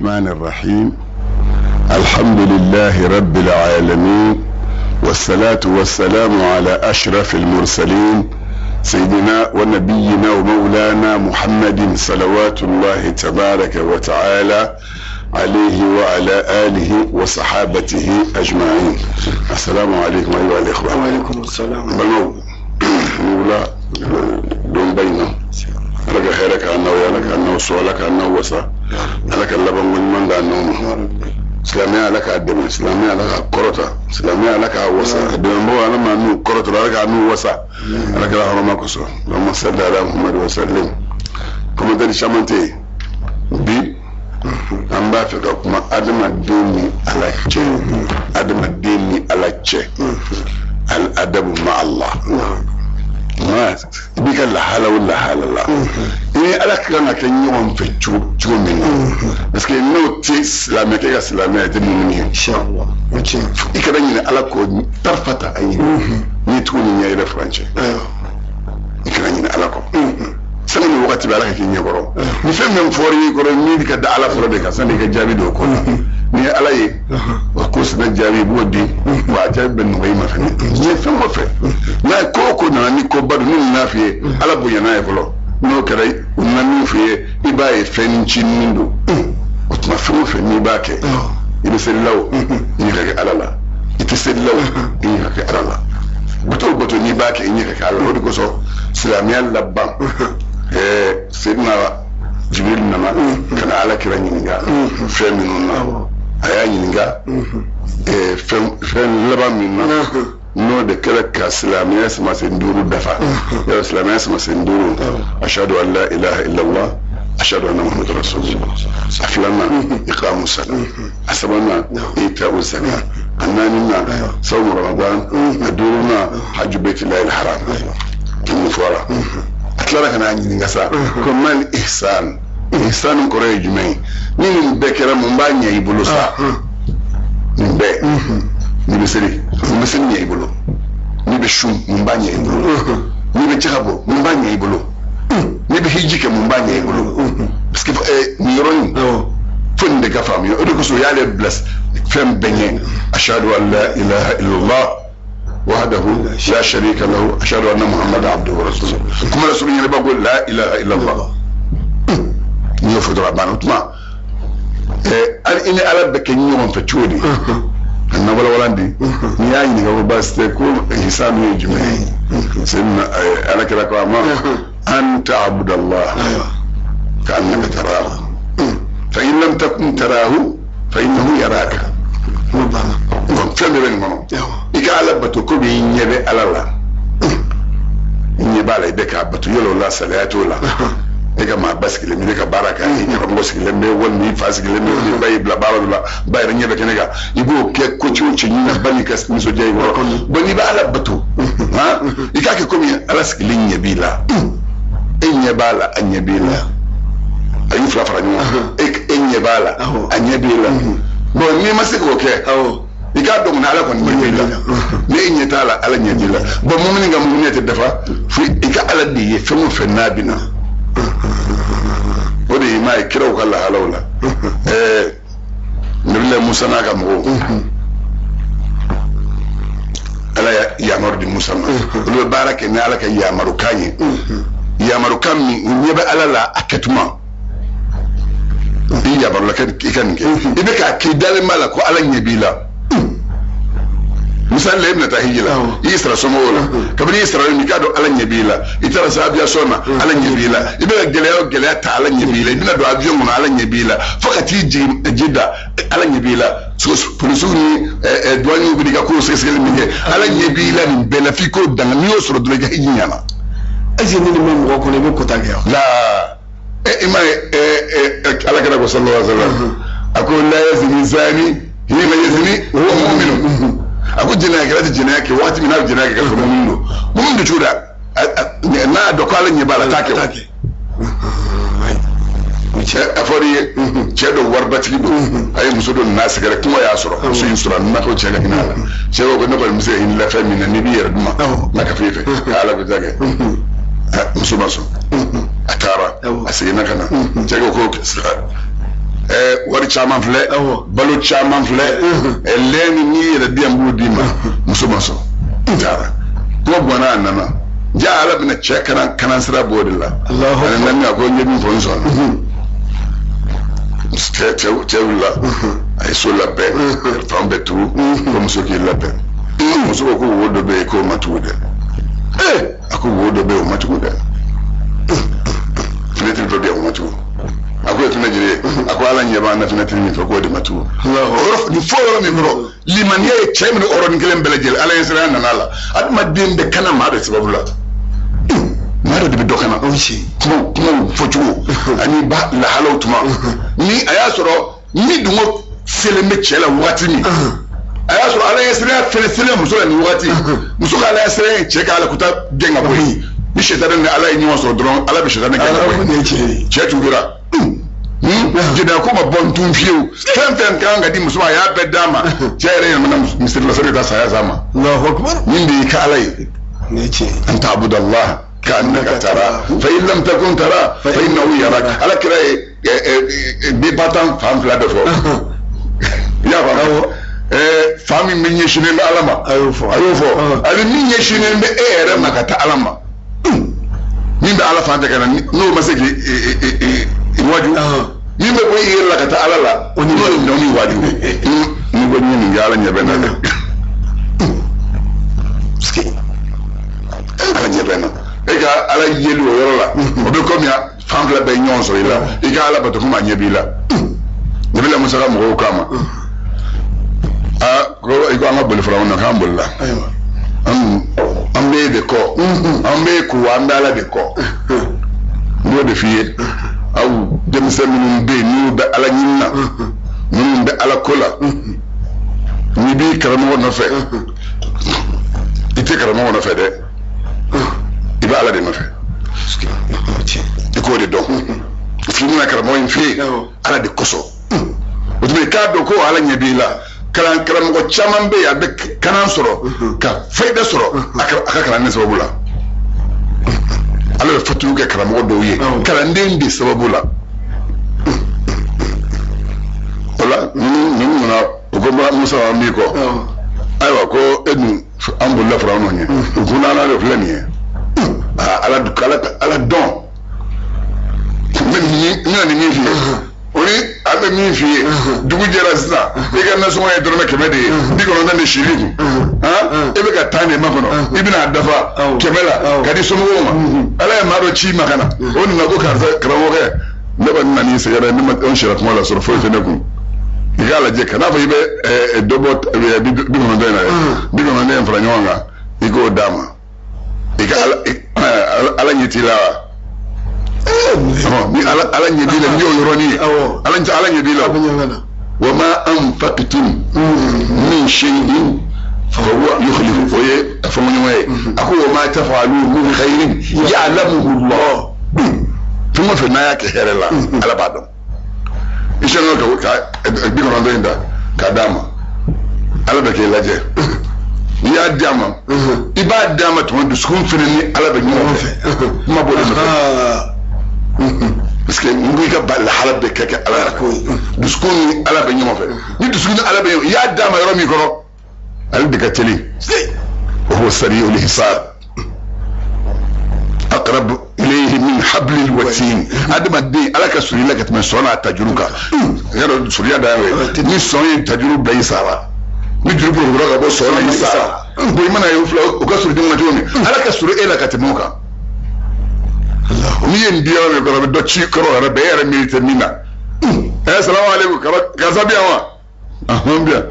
الرحمن الرحيم الحمد لله رب العالمين والصلاة والسلام على أشرف المرسلين سيدنا ونبينا ومولانا محمد صلوات الله تبارك وتعالى عليه وعلى آله وصحابته أجمعين السلام عليكم أيها الإخوة وعليكم السلام balimaw wula donba in na ala ka hɛrɛ k'an n'aw ye ala k'an n'aw sɔn ala k'an n'aw wasa ala ka labanko ɲuman d'an n'aw ma silamɛya ala k'a dɛmɛ silamɛya ala k'a kɔrɔta silamɛya ala k'a wasa a dɛmɛbagaw ala ma n'u kɔrɔta ala k'a n'u wasa ala kɛra hɔrɔma kosɔn allahumma salli ala muhammad wa sallim commentaire caman tɛ yen bi an b'a fɛ ka kuma adamaden ni ala cɛ adamaden ni ala cɛ al adabu ma allah ma i b'i ka lahala o lahala la i ni ala ka kan ka kɛ ɲɔgɔn fɛ cogo min na parce que n'o tɛ silamɛ kɛ ka silamɛya i tɛ mumuni ye inshallah o tiɲɛ i kana ɲinɛ ala kɔ tarfata ayi n'i tugu ni ɲɛ yɛrɛ furancɛ i kana ɲinɛ ala kɔ sanga ni wagati bɛ ala ka k'i ɲɛkɔrɔ ni fɛn fɛn fɔra i kɔrɔ min ka da ala fɔlɔ de kan sani i ka jaabi don o ko la n'i ye ala ye o ko sɛnɛ jaabi i b'o di wa a jaabi bɛ nɔgɔya i ma fɛnɛ diɲɛ fɛn o fɛn n'a ye ko o ko nana ni ko ba don n'u nana f'i ye ala bonya n'a ye fɔlɔ n'o kɛra u nana min f'i ye i b'a ye fɛn ncinin don o tuma fɛn o fɛn n'i b'a kɛ i bɛ seli la o i ɲɛ ka kɛ ala la i tɛ seli la o i ɲɛ ka kɛ ala la bato o bato n'i b'a kɛ i ɲɛ ka kɛ ala la o de kosɔn silamɛya laban seydina jibril nana ka na ala kira ɲininka fɛn minnu na a y'a ɲininka fɛn laban min na n'o de kɛra ka silamɛya samasen duuru dafa yɔrɔ silamɛya samasen duuru ashadu an la ilaha illallah ashadu anna muhammadu rasulullah a filanan iqamu sala a sabanan ita'u zaka a naaninan sawmu ramadan a duurunan hajju baitillahi alharam nin fɔra a tilara ka n'a ɲininka sa ko mal ihsan ihsan kɔrɔ ye jumɛn ye ni nin bɛɛ kɛra mun b'a ɲɛ i bolo sa nin bɛɛ n'i bɛ seli mun bɛ seli ɲɛ i bolo n'i bɛ sun mun b'a ɲɛ i bolo n'i bɛ jaka bɔ mun b'a ɲɛ i bolo n'i bɛ hiji kɛ mun b'a ɲɛ i bolo parce que nin yɔrɔ in fo nin de ka faamuya o de kosɔn u y'ale bila fɛn bɛɛ ɲɛ ashadu an la ilaha illallah wahdahu la sharika lahu ashadu anna muhammadan abduhu wa rasuluhu kuma la surunya yɛrɛ b'a ko la ilaha illallah n'i y'o fɔ dɔrɔn a banna o tuma i ni ala bɛ kɛ ɲɔgɔn fɛ cogo di ka na walawala di n'i y'a ɲininka ko baasi tɛ ko hisanu ye jumɛn ye seyidina ala kira ko a ma an ta'budallah ka annaka tarahu fa in lam takun tarahu fa innahu yaraka o banna fɛn bɛɛ bɛ nin kɔnɔ i ka ala bato komi i ɲɛ bɛ ala la i ɲɛ b'a la i bɛ k'a bato yɔrɔ la salaya t'o la e ka maa ba sigilen bɛ ne ka baara kan i karamɔgɔ sigilen bɛ walima i fa sigilen bɛ walima i ba y'i bila baara dɔ la ba yɛrɛ ɲɛ bɛ kɛnɛ kan i b'o kɛ ko ci o ci ɲini na ba n'i ka nisɔndiya i kɔrɔ bon n'i bɛ ala bato han i k'a kɛ komi ala sigilen ɲɛ b'i la e ɲɛ b'a la a ɲɛ b'i la a y'u fila fara ɲɔgɔn kan e ɲɛ b'a la a ɲɛ b'i la bon n'i ma se k'o kɛ i k'a dɔn ala kɔni ɲɛ b'i la ni e ɲɛ t'a la ala ɲɛ b'i la bon mumini ka mumini tɛ dafa fo i ka ala de ye fɛn o fɛn n'a bɛ na o de ye m'a ye kiraw ka lahalaw la nabila musa n'a ka mɔgɔw ala ya yamaru di musa ma olu bɛ baara kɛ ni ala ka yamarukan ye yamarukan min u ɲɛ bɛ ala la a kɛtuma i yamarula i ka nin kɛ i bɛ k'a kɛ i dalen b'a la ko ala ɲɛ b'i la misali la i bɛna taa hiji la i y'i sara somɔgɔw la kabini i y'i sara yɔrɔ min i k'a dɔn ala ɲɛ b'i la i taara se aviation na ala ɲɛ b'i la i bɛna gɛlɛya o gɛlɛya ta ala ɲɛ b'i la i bɛna don avion kɔnɔ ala ɲɛ b'i la fo ka t'i jigin Jida ala ɲɛ b'i la polisiw ni douaniers bɛ n'i ka kow sɛgɛsɛgɛli min kɛ ala ɲɛ b'i la nin bɛɛ la f'i k'o danga n'i y'o sɔrɔ dɔrɔn i ka hiji ɲɛna. est ce que ni nin bɛ mɔgɔ kɔnɔ i bɛ kota kɛ wa. la i m'a ye ala kira ko sallallahu alaihi wa sallam a ko la yazni zani hina yazni wa huwa mu'minun a ko jɛnɛyakɛla tɛ jɛnɛya kɛ waati min n'a bɛ jɛnɛya kɛ k'a sɔrɔ mumini don mumini don cogo di n'a y'a dɔn ko ala ɲɛ b'a la a t'a kɛ o a fɔra i ye cɛ dɔ waribatigi don a ye muso dɔ nana sɛgɛrɛ kuma y'a sɔrɔ muso in sɔrɔ a nana ko cɛ ka hinɛ a la cɛ ko ne kɔni bɛ se ka hinɛ la fɛn min na n'i b'i yɛrɛ d'u ma n'a ka f'i fɛ ala bɛ taa kɛ muso ma sɔn a taara a seginna ka na cɛ ko ko Wari caman filɛ, balo caman filɛ, lɛni n'i yɛrɛ di yan n b'o d'i ma. Muso ma sɔn, n taara kuma ganna, a nana ja Ala bɛna cɛ kanan sira b'o de la. Ani nani a ko n ye min fɔ n sɔnna. Cɛ wulila, a ye so labɛn, fan bɛɛ tugu, ko muso k'i labɛn. Muso ko ko wo dɔ bɛ yen k'o ma tugu dɛ. A ko wo dɔ bɛ yen o ma tugu dɛ. Fenêtre dɔ bɛ yen o ma tugu. A ko ye fɛnɛ jiri ye. A ko Ala ɲɛ b'an na fenêtre min fɛ k'o de ma tugu. Nin fɔ yɔrɔ min kɔrɔ, limaniya ye cɛ minɛ o yɔrɔnin kelen bɛɛ lajɛlen. Ala ye sira nana a la. Adamaden bɛ kana maa dɔ sababu la. Maa dɔ de bɛ dɔ kana. Kumaw fɔcogo ani ba lahalaw tuma. Ni a y'a sɔrɔ ni dungo selen bɛ cɛ la waati min, a y'a sɔrɔ Ala ye sira fɛnɛ selen muso la nin waati. Muso ka Ala ye sira ye cɛ ka Ala kuta gɛn ka bɔ yen. Ni sɛtanɛ ni Ala ye ɲɔgɔn sɔrɔ dɔrɔn, Ala bɛ sɛtanɛ gɛn ka bɔ yen. Cɛ tugura. Jɛnɛya ko ma bɔ n tun fiyewu. Fɛn fɛn kan ka di muso ma, a y'a bɛɛ d'a ma. Cɛ yɛrɛ yɛlɛmana misiri la sani ka taa saya s'a ma. Min de y'i ka Ala ye. An ta'budallaha ka'annaka tara fa in lam takun tara fa innahu yarak. Ala kira ye département fan fila dɔ fɔ. I y'a faamu? Fa min bɛ ɲɛsinnen bɛ Ala ma, a y'o fɔ. Ani min ɲɛsinnen bɛ e yɛrɛ ma ka taa Ala ma. Min bɛ Ala fan fɛ ka na, n'o ma se k'i waju. Min bɛ bɔ i yɛrɛ la ka taa Ala la, o n'o ye minɛ ni waju. N'i ko n ye nin kɛ, Ala ɲɛ bɛ n na dɛ. Ala ɲɛ bɛ n na. E ka Ala yeli o yɔrɔ la, o bɛ komi fan fila bɛɛ ye ɲɔgɔn sɔrɔ i la. I ka Ala bato komi a ɲɛ b'i la. Nabila Musa ka mɔgɔw kama. Aa, ko i ko an ka boli fara na, k'an bolila. An bɛ e de kɔ, an bɛ e ko, an bɛ Ala de kɔ. N b'o de f'i ye. Aw denmisɛn minnu bɛ yen n'u bɛ Ala ɲini na, minnu bɛ Ala ko la, n'i b'i karamɔgɔ nɔfɛ, i tɛ karamɔgɔ nɔfɛ dɛ, i bɛ Ala de nɔfɛ. I k'o de dɔn. F'i bɛna karamɔgɔ in f'i ye Ala de kosɔn. O tuma i k'a dɔn ko Ala ɲɛ b'i la. Karamɔgɔ caman bɛ yen a bɛ kanan sɔrɔ ka fayida sɔrɔ a ka kalanden sababu la. Ala bɛ fatulu kɛ karamɔgɔ dɔw ye kalanden de sababu la. O la ninnu nana u ko Musa an b'i kɔ. Ayiwa ko e dun an bolila Firawuna ɲɛ. U ko n'Ala de filɛ nin ye. Ala dɔn. N bɛna nin min f'i ye. O ni a bɛ min f'i ye, dugu jɛra sisan, i ka nasɔngɔ ye dɔrɔmɛ 100 de ye, 90 de siri kun, e bɛ ka taa nin makɔnɔ, i bɛna a dafa 100 la ka di somɔgɔw ma. Ala ye maa dɔ ci i ma ka na, o nana ko karisa karamɔgɔkɛ, ne kɔni nana n'i sɛgɛrɛ, ne ma anw sira kuma la sɔrɔ foyi tɛ ne kun. I k'a lajɛ kan'a fɔ i bɛ dɔ bɔ 90 in na dɛ, 90 in fara ɲɔgɔn kan, i k'o d'a ma. I ka Ala ɲɛ t'i la wa? Ni Ala ɲɛ b'i la, n'i y'o yɔrɔnin ye, Ala ɲɛ b'i la. Wa ma anfaqtum min shay'in fa huwa yukhlifu. O ye a fɔɲɔgɔn ye. A ko wa ma taf'alu min khairin ya'lamuhu Allah. Fɛn o fɛn n'a y'a kɛ hɛrɛ la, Ala b'a dɔn. I sɔnna ka 90 in ta k'a d'a ma, Ala bɛ k'e lajɛ. N'i y'a di a ma, i b'a di a ma tuma dusukun fɛnɛ ni Ala bɛ ɲɔgɔn fɛ. Kuma b'o de nɔfɛ. Parce que n ko i ka lahala bɛɛ kɛ Ala la. Dusukun ni Ala bɛ ɲɔgɔn fɛ. Ni dusukun ni Ala bɛ ɲɔgɔn, i y'a d'a ma yɔrɔ min kɔrɔ, ale de ka teli. Wa huwa sari'ul hisab. Aqrabu ilayhi min hablil watin. Adamaden Ala ka surun i la ka tɛmɛ sɔn n'a tajuru kan. Yɔrɔ surunya dan y'o ye. Ni sɔn ye tajuru bila i sara. Ni juru bolo ka bɔ sɔn na i sara. Bon i mana ye o fila o ka surun ɲɔgɔn na cogo min, Ala ka surun e la ka tɛmɛ o kan. N'i ye nin di yɔrɔ min kɔrɔ, a bɛ dɔ ci kɔrɔ yɛrɛ bɛɛ, e yɛrɛ miiri tɛ min na. Salamu aleykum, karisa bɛ yan wa? Ahɔn bɛ yan.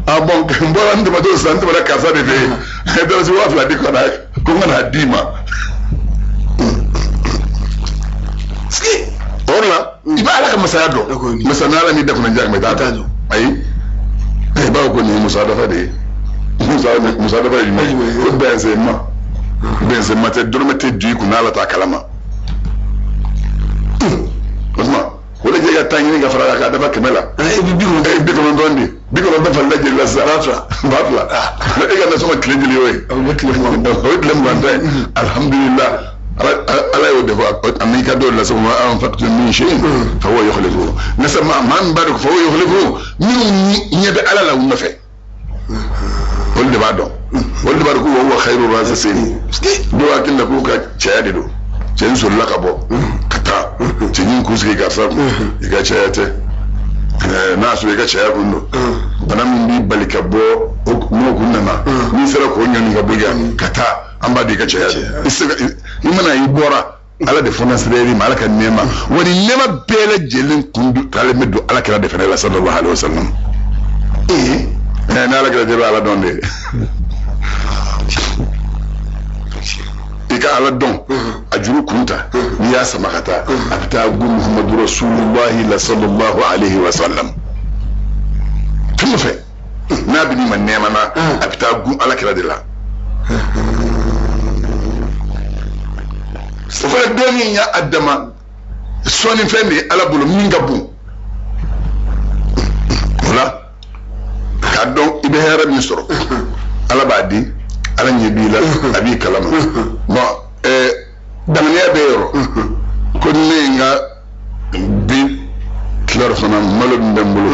Ah bon, n bɔra n tɛmɛtɔ sisan, n tɛmɛna karisa de fɛ yen. A ye dɔrɔsi 2000 di ka na ko n ka n'a d'i ma. O yɔrɔ la, i bɛ Ala ka masaya dɔn. Masa n'Ala m'i da kunna diya i t'a dɔn. Ayi. I b'a fɔ ko nin ye Musa dafa de ye. Musa dafa ye jumɛn ye? Ko bɛnsenma. Bɛnsenma tɛ, dɔrɔmɛ tɛ du i kun n'Ala t'a kalama. O tuma o de jɛ ka taa ɲini ka fara kan k'a dafa 100 la. I bɛ 90 di. 90 farila joli la sisan? 2000. E ka nasɔngɔ tile joli y'o ye? O ye tile 20. O ye tile 20 ta ye. Alhamdulillah. Ala y'o de fɔ a m'i ka dɔw lase ma anfaqtum min shay'in fa huwa yukhlifuhu. Ne dama maa min b'a dɔn k'a fɔ o yukhlifuhu minnu ɲɛ bɛ ala la u nɔfɛ olu de b'a dɔn olu de b'a dɔn ko wa huwa khayru raziqin dɔw hakili la k'u ka cɛya de don cɛnin solila ka bɔ ka taa cɛnin k'u sigi karisa kun i ka cɛya tɛ n'a sɔrɔ i ka cɛya kun don bana min b'i bali ka bɔ n'o kun nana n'i sera k'o ɲɔni ka bɔ yan ka taa an b'a di i ka cɛya i mana i bɔra ala de fana sira ma ala ka nɛɛma wa ni nɛɛma bɛɛ lajɛlen kun taalen bɛ don ala kira de fana la sallallahu alaihi wa sallam ni ala kira tɛ bɛ ala dɔn de i ka ala dɔn a juru kun ta n'i y'a sama ka taa a bɛ taa gun muhammadu rasulullahi la sallallahu alaihi wa sallam fɛn o fɛn n'a bɛ n'i ma nɛɛma na a bɛ taa gun ala kira de la o fana dɔnni y'a dama sɔnni fɛn de ye ala bolo min ka bon o la k'a dɔn i bɛ hɛrɛ min sɔrɔ ala b'a di ala ɲɛ b'i la a b'i kalama bon danganiya bɛ yɔrɔ ko ne ye n ka bi tilayɔrɔ fana malo min bɛ n bolo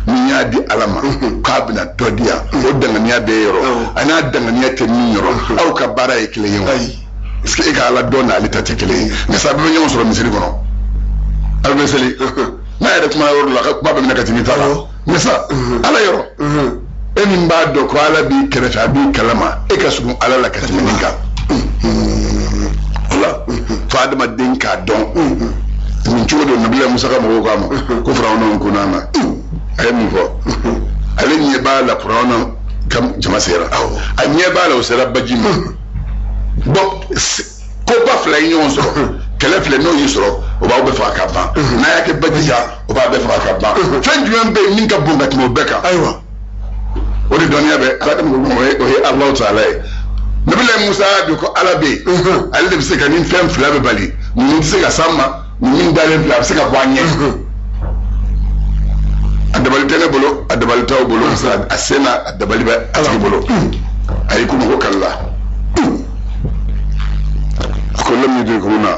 ni n y'a di ala ma k'a bɛna dɔ di yan o danganiya bɛ yɔrɔ a n'a danganiya tɛ min yɔrɔ aw ka baara ye kelen ye wa parce que e ka ala dɔn n'ale ta tɛ kelen ye nka sa a bɛɛ bɛ ɲɔgɔn sɔrɔ misiri kɔnɔ a bɛ seli n'a yɛrɛ kuma yɔrɔ la a ka kuma bɛ minɛ ka tɛmɛ ta la mɛ sa ala yɔrɔ e min b'a dɔn ko ala b'i kɛrɛfɛ a b'i kalama e ka surun ala la ka tɛmɛ nin kan o la fo adamaden k'a dɔn nin cogo don nabila musa ka mɔgɔw k'a ma ko firawuna ko n'a na a ye mun fɔ ale ɲɛ b'a la firawuna ka jama sera a ɲɛ b'a la o sera baji ma bon koba fila ye ɲɔgɔn sɔrɔ kɛlɛ filɛ n'o y'i sɔrɔ o b'aw bɛɛ faga ka ban n'a y'a kɛ baji kan o b'a bɛɛ faga ka ban fɛn jumɛn bɛ yen min ka bon ka tɛmɛ o bɛɛ kan ayiwa o de dɔnniya bɛ ala ka mɔgɔ o ye Alahu taala ye nabila musa y'a dɔn ko ala bɛ yen ale de bɛ se ka nin fɛn fila bɛ bali ninnu tɛ se ka s'an ma nin min dalen filɛ a bɛ se ka bɔ an ɲɛ a dabali tɛ ne bolo a dabali t'aw bolo a sen na a dabali bɛ a tigi bolo a y'i ko mɔgɔ kala a ko lam yudrikuna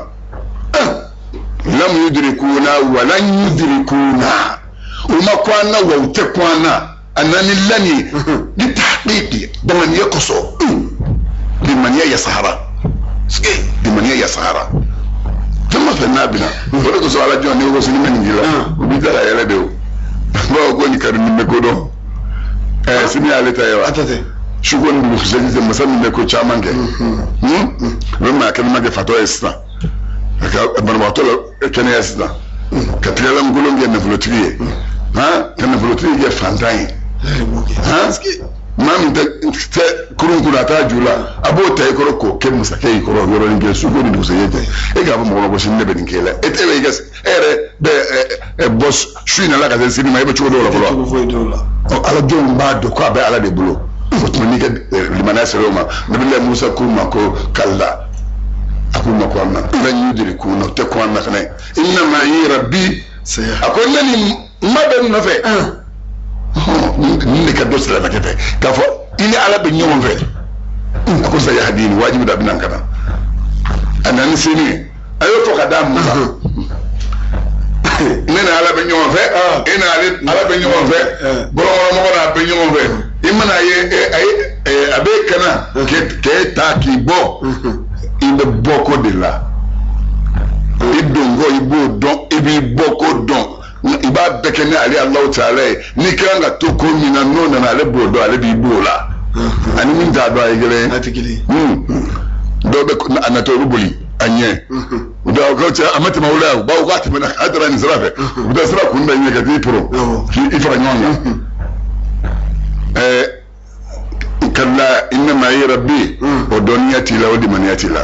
lam yudrikuna walan yudrikuna u ma ko an na wa u tɛ ko an na a nana ni lan ye ni tahqiqi danganiya kosɔn limaniya ya sahara limaniya ya sahara fɛn ma fɛn n'a bɛna o de kosɔn ala jɔn n'i ko sini ma nin k'i la u b'i ta ka yɛlɛ de o bawo ko nin ka di nin bɛ ko dɔn sini y'ale ta ye wa su ko ni dugusɛjɛ tɛ masa min bɛ ko caman kɛ u bɛ maa kɛnɛma kɛ fatɔ ye sisan a ka banabagatɔ la kɛnɛya sisan ka tigɛlankolon kɛ nafolotigi ye ka nafolotigi kɛ fantan ye maa min tɛ kurun kunna a t'a ju la a b'o ta i kɔrɔ k'o kɛ masakɛ y'i kɔrɔ yɔrɔnin kelen su ko ni dugusɛjɛ tɛ e k'a fɔ mɔgɔ ma ko sini ne bɛ nin k'e la e tɛ i ka e yɛrɛ bɛ bɔ su in na la ka se sini ma e bɛ cogo dɔw la fɔlɔ ala jɔnw b'a dɔn ko a bɛ ala de bolo o tuma n'i ka limaniya sera o ma nabila musa k'u ma ko kala a k'u ma ko an na lan yudrikuna o tɛ ko an na fana inna ma'i rabbi a ko ne ni ma bɛ n nɔfɛ nin de ka dɔ silamɛkɛ fɛ k'a fɔ i ni ala bɛ ɲɔgɔn fɛ a ko sayahdini wajibi da a bɛ na ka na a nana ni sini ye a y'o fɔ ka d'a musa ne ni ala bɛ ɲɔgɔn fɛ e ni ala bɛ ɲɔgɔn fɛ bɔlɔnkɔnɔmɔgɔ n'a bɛ ɲɔgɔn fɛ i mana ye a bɛ kana k'e ta k'i bɔ i bɛ bɔ ko de la i don ko i b'o dɔn i b'i bɔ ko dɔn i b'a bɛɛ kɛ ni ale Alahu taala ye n'i kan ka to ko min na n'o nana ale b'o dɔn ale b'i b'o la ani min t'a dɔn a ye kelen ye dɔw bɛ a natɔ olu boli a ɲɛ u ko cɛ a ma tɛmɛ o la yan u b'a fɔ k'a tɛmɛna k'a taara nin sira fɛ u bɛ taa sira kun da ɲɛ ka t'i poro k'i fara ɲɔgɔn kan kala inna ma'i rabbi o dɔnniya t'i la o limaniya t'i la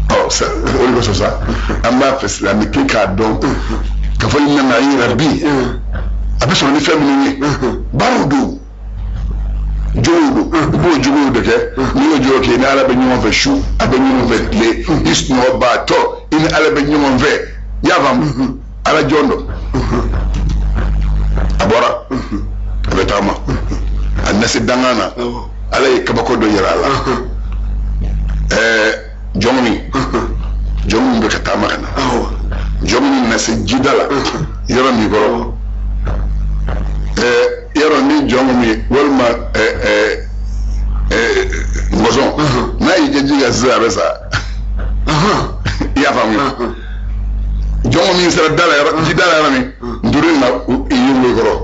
ɔ o de kosɔn sa an b'a fɛ silamɛ k'i k'a dɔn k'a fɔ inna ma'i rabbi a bɛ sɔrɔ ni fɛn minnu ye baaraw don jogow don i b'o jogow de kɛ n'i y'o jogo kɛ i ni ala bɛ ɲɔgɔn fɛ su a bɛ ɲɔgɔn fɛ tile i sunɔgɔbaatɔ i ni ala bɛ ɲɔgɔn fɛ i y'a faamu ala jɔn don a bɔra a bɛ taama a na se dangan na ala ye kabako dɔ yira a la jɔn min bɛ ka taama ka na jɔn min na se jida la Yɔrɔ min kɔrɔ yɔrɔ ni jɔn min walima ngɔsɔn n'a y'i kɛ ji kan sisan a bɛ sa. I y'a faamuya? Jɔn min sera da la yɔrɔ ji da la yɔrɔ min ntori na i y'i kɔrɔ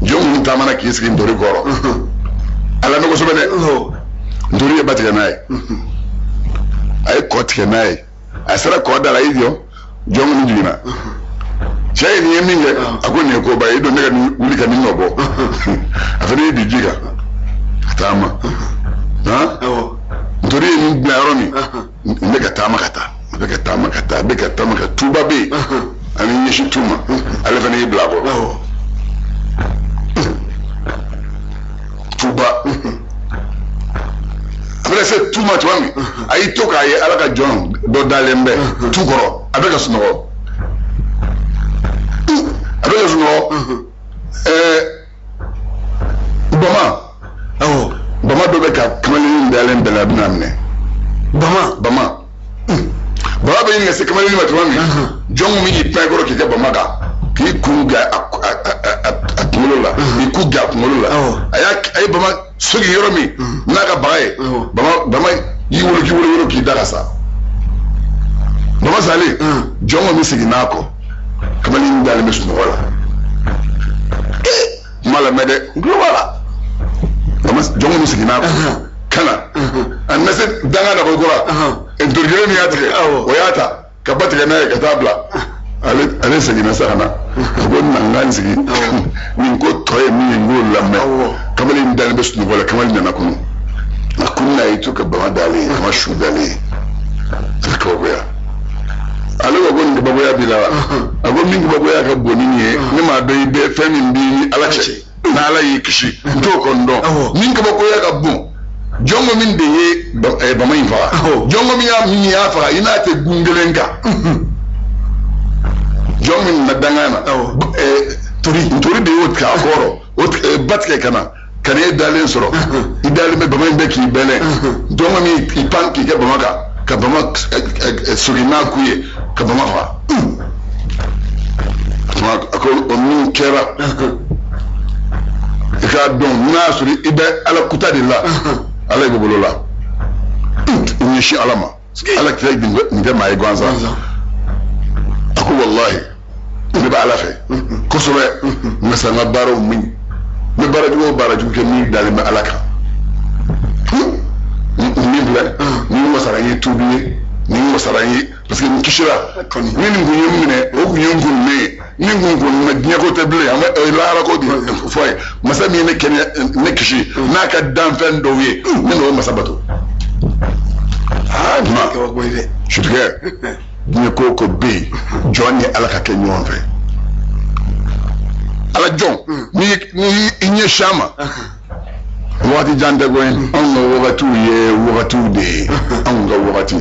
jɔn min taamana k'i sigi ntori kɔrɔ a lamɛn kosɛbɛ dɛ. Ntori ye ba tigɛ n'a ye, a ye kɔ tigɛ n'a ye, a sera kɔ da la a y'i jɔ, jɔn min jiginna. Cɛ ye nin ye min kɛ, a ko nin ye koba ye, i don ne ka wuli ka nin nɔ bɔ. A fana y'i bin ji kan ka taama. Ntori ye nin bila yɔrɔ min, n bɛ ka taama ka taa, n bɛ ka taama ka taa, n bɛ ka taama ka tuba bɛ yen ani ɲɛsin tu ma, ale fana y'i bila a kɔ. Tuba a bɛna se tu ma tuma min, a y'i to k'a ye Ala ka jɔn dɔ dalen bɛ tu kɔrɔ, a bɛ ka sunɔgɔ. A bɛ ka sunɔgɔ. Bama bama dɔ bɛ ka kamalennin dalen bɛɛ la, a bɛna minɛ. Bama bama bɛ ɲini ka se kamalennin ma tuma min, jɔn min y'i pan i kɔrɔ k'i kɛ bama kan, k'i kun gan a kunkolo la, k'i ku gan a kunkolo la. A ye bama sogi yɔrɔ min n'a ka baga ye, bama y'i wolo k'i wolo k'i da ka sa. Bama salen, jɔn min seginna a kɔ, kamalen dalen bɛ sunɔgɔ la. Kuma lamɛn dɛ, n tulo b'a la. Jɔn min seginna a kɔ ka na, a nana se danga na ko kura, ntori kelen min y'a tigɛ, o y'a ta ka ba tigɛ n'a ye ka taa bila. Ale seginna sa ka na, a ko na n ka n sigi, nin ko tɔ ye min ye n k'o lamɛn. Kamalen dalen bɛ sunɔgɔ la, kamalen nana kunu. A kunna a y'i to ka bama dalen ye, kama su dalen ye, a bɛ kabakoya. Ale ko nin kabakoya b'i la wa? A ko min kabakoya ka bon ni nin ye, ne m'a dɔn i bɛ fɛn min b'i ni Ala cɛ, n'Ala y'i kisi n t'o kɔni dɔn. Min kabakoya ka bon, jɔnko min de ye bama in faga, jɔnko min y'a faga, i n'a tɛ gun kelen kan. Jɔn min na danga na, ntori de y'o tigɛ a kɔrɔ, o ba tigɛ ka na ka na e dalen sɔrɔ, i dalen bɛ bama in bɛ k'i bɛlɛn. Jɔnko min y'i pan k'i kɛ bama kan, ka bama sogi n'a ku ye, ka bama faga. A ko o min kɛra, i k'a dɔn n'a sɔrɔ i bɛ Ala kuta de la, Ala y'i bolo la, i ɲɛsin Ala ma. Ala kira nin tɛ maa ye gansan. A ko walahi ne bɛ Ala fɛ kosɛbɛ, n ka n ka baaraw min, n bɛ baara jugu o baara jugu kɛ min dalen bɛ Ala kan. Min filɛ ni wasara n ye tuubi ye, ni wasara n ye parce que n kisira. Ni nin kun ye n minɛ, o kun ye n kun ne ye, ni kun kun na diɲɛ ko tɛ bilen, an bɛ lahara ko de fɔ a ye. Masa min ye ne kɛnɛya, ne kisi n'a ka danfɛn dɔw ye, ne n'o masa bato. Aa juma sutigɛ, diɲɛ ko ko bɛ yen, jɔn ni Ala ka kɛ ɲɔgɔn fɛ. Ala jɔn n'i i ɲɛsin a ma, wagati jan tɛ koyi. Anw ka wagatiw ye wagatiw de ye, anw ka wagati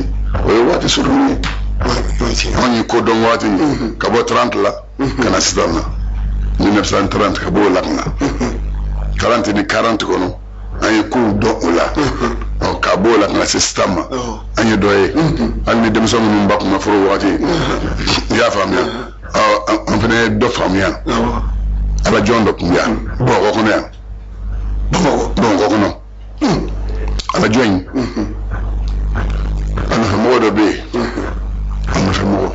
o ye wagati surunni ye. Anw ye ko dɔn wagati min, ka bɔ 30 la ka na sisan na 1930, ka bɔ o la ka na 40 ni 40 kɔnɔ, an ye kow dɔn o la. Ɔ ka bɔ o la ka na se sisan ma, an ye dɔ ye. Hali ni denmisɛn minnu ba kun ma furu wagati, i y'a faamuya? Ɔ an fana ye dɔ faamuya. Ala jɔn dɔ tun bɛ yan Bamakɔ kɔnɔ yan, Bamakɔ kɔnɔ. Ala jɔn in, a nɔfɛmɔgɔ dɔ bɛ yen, a nɔfɛmɔgɔ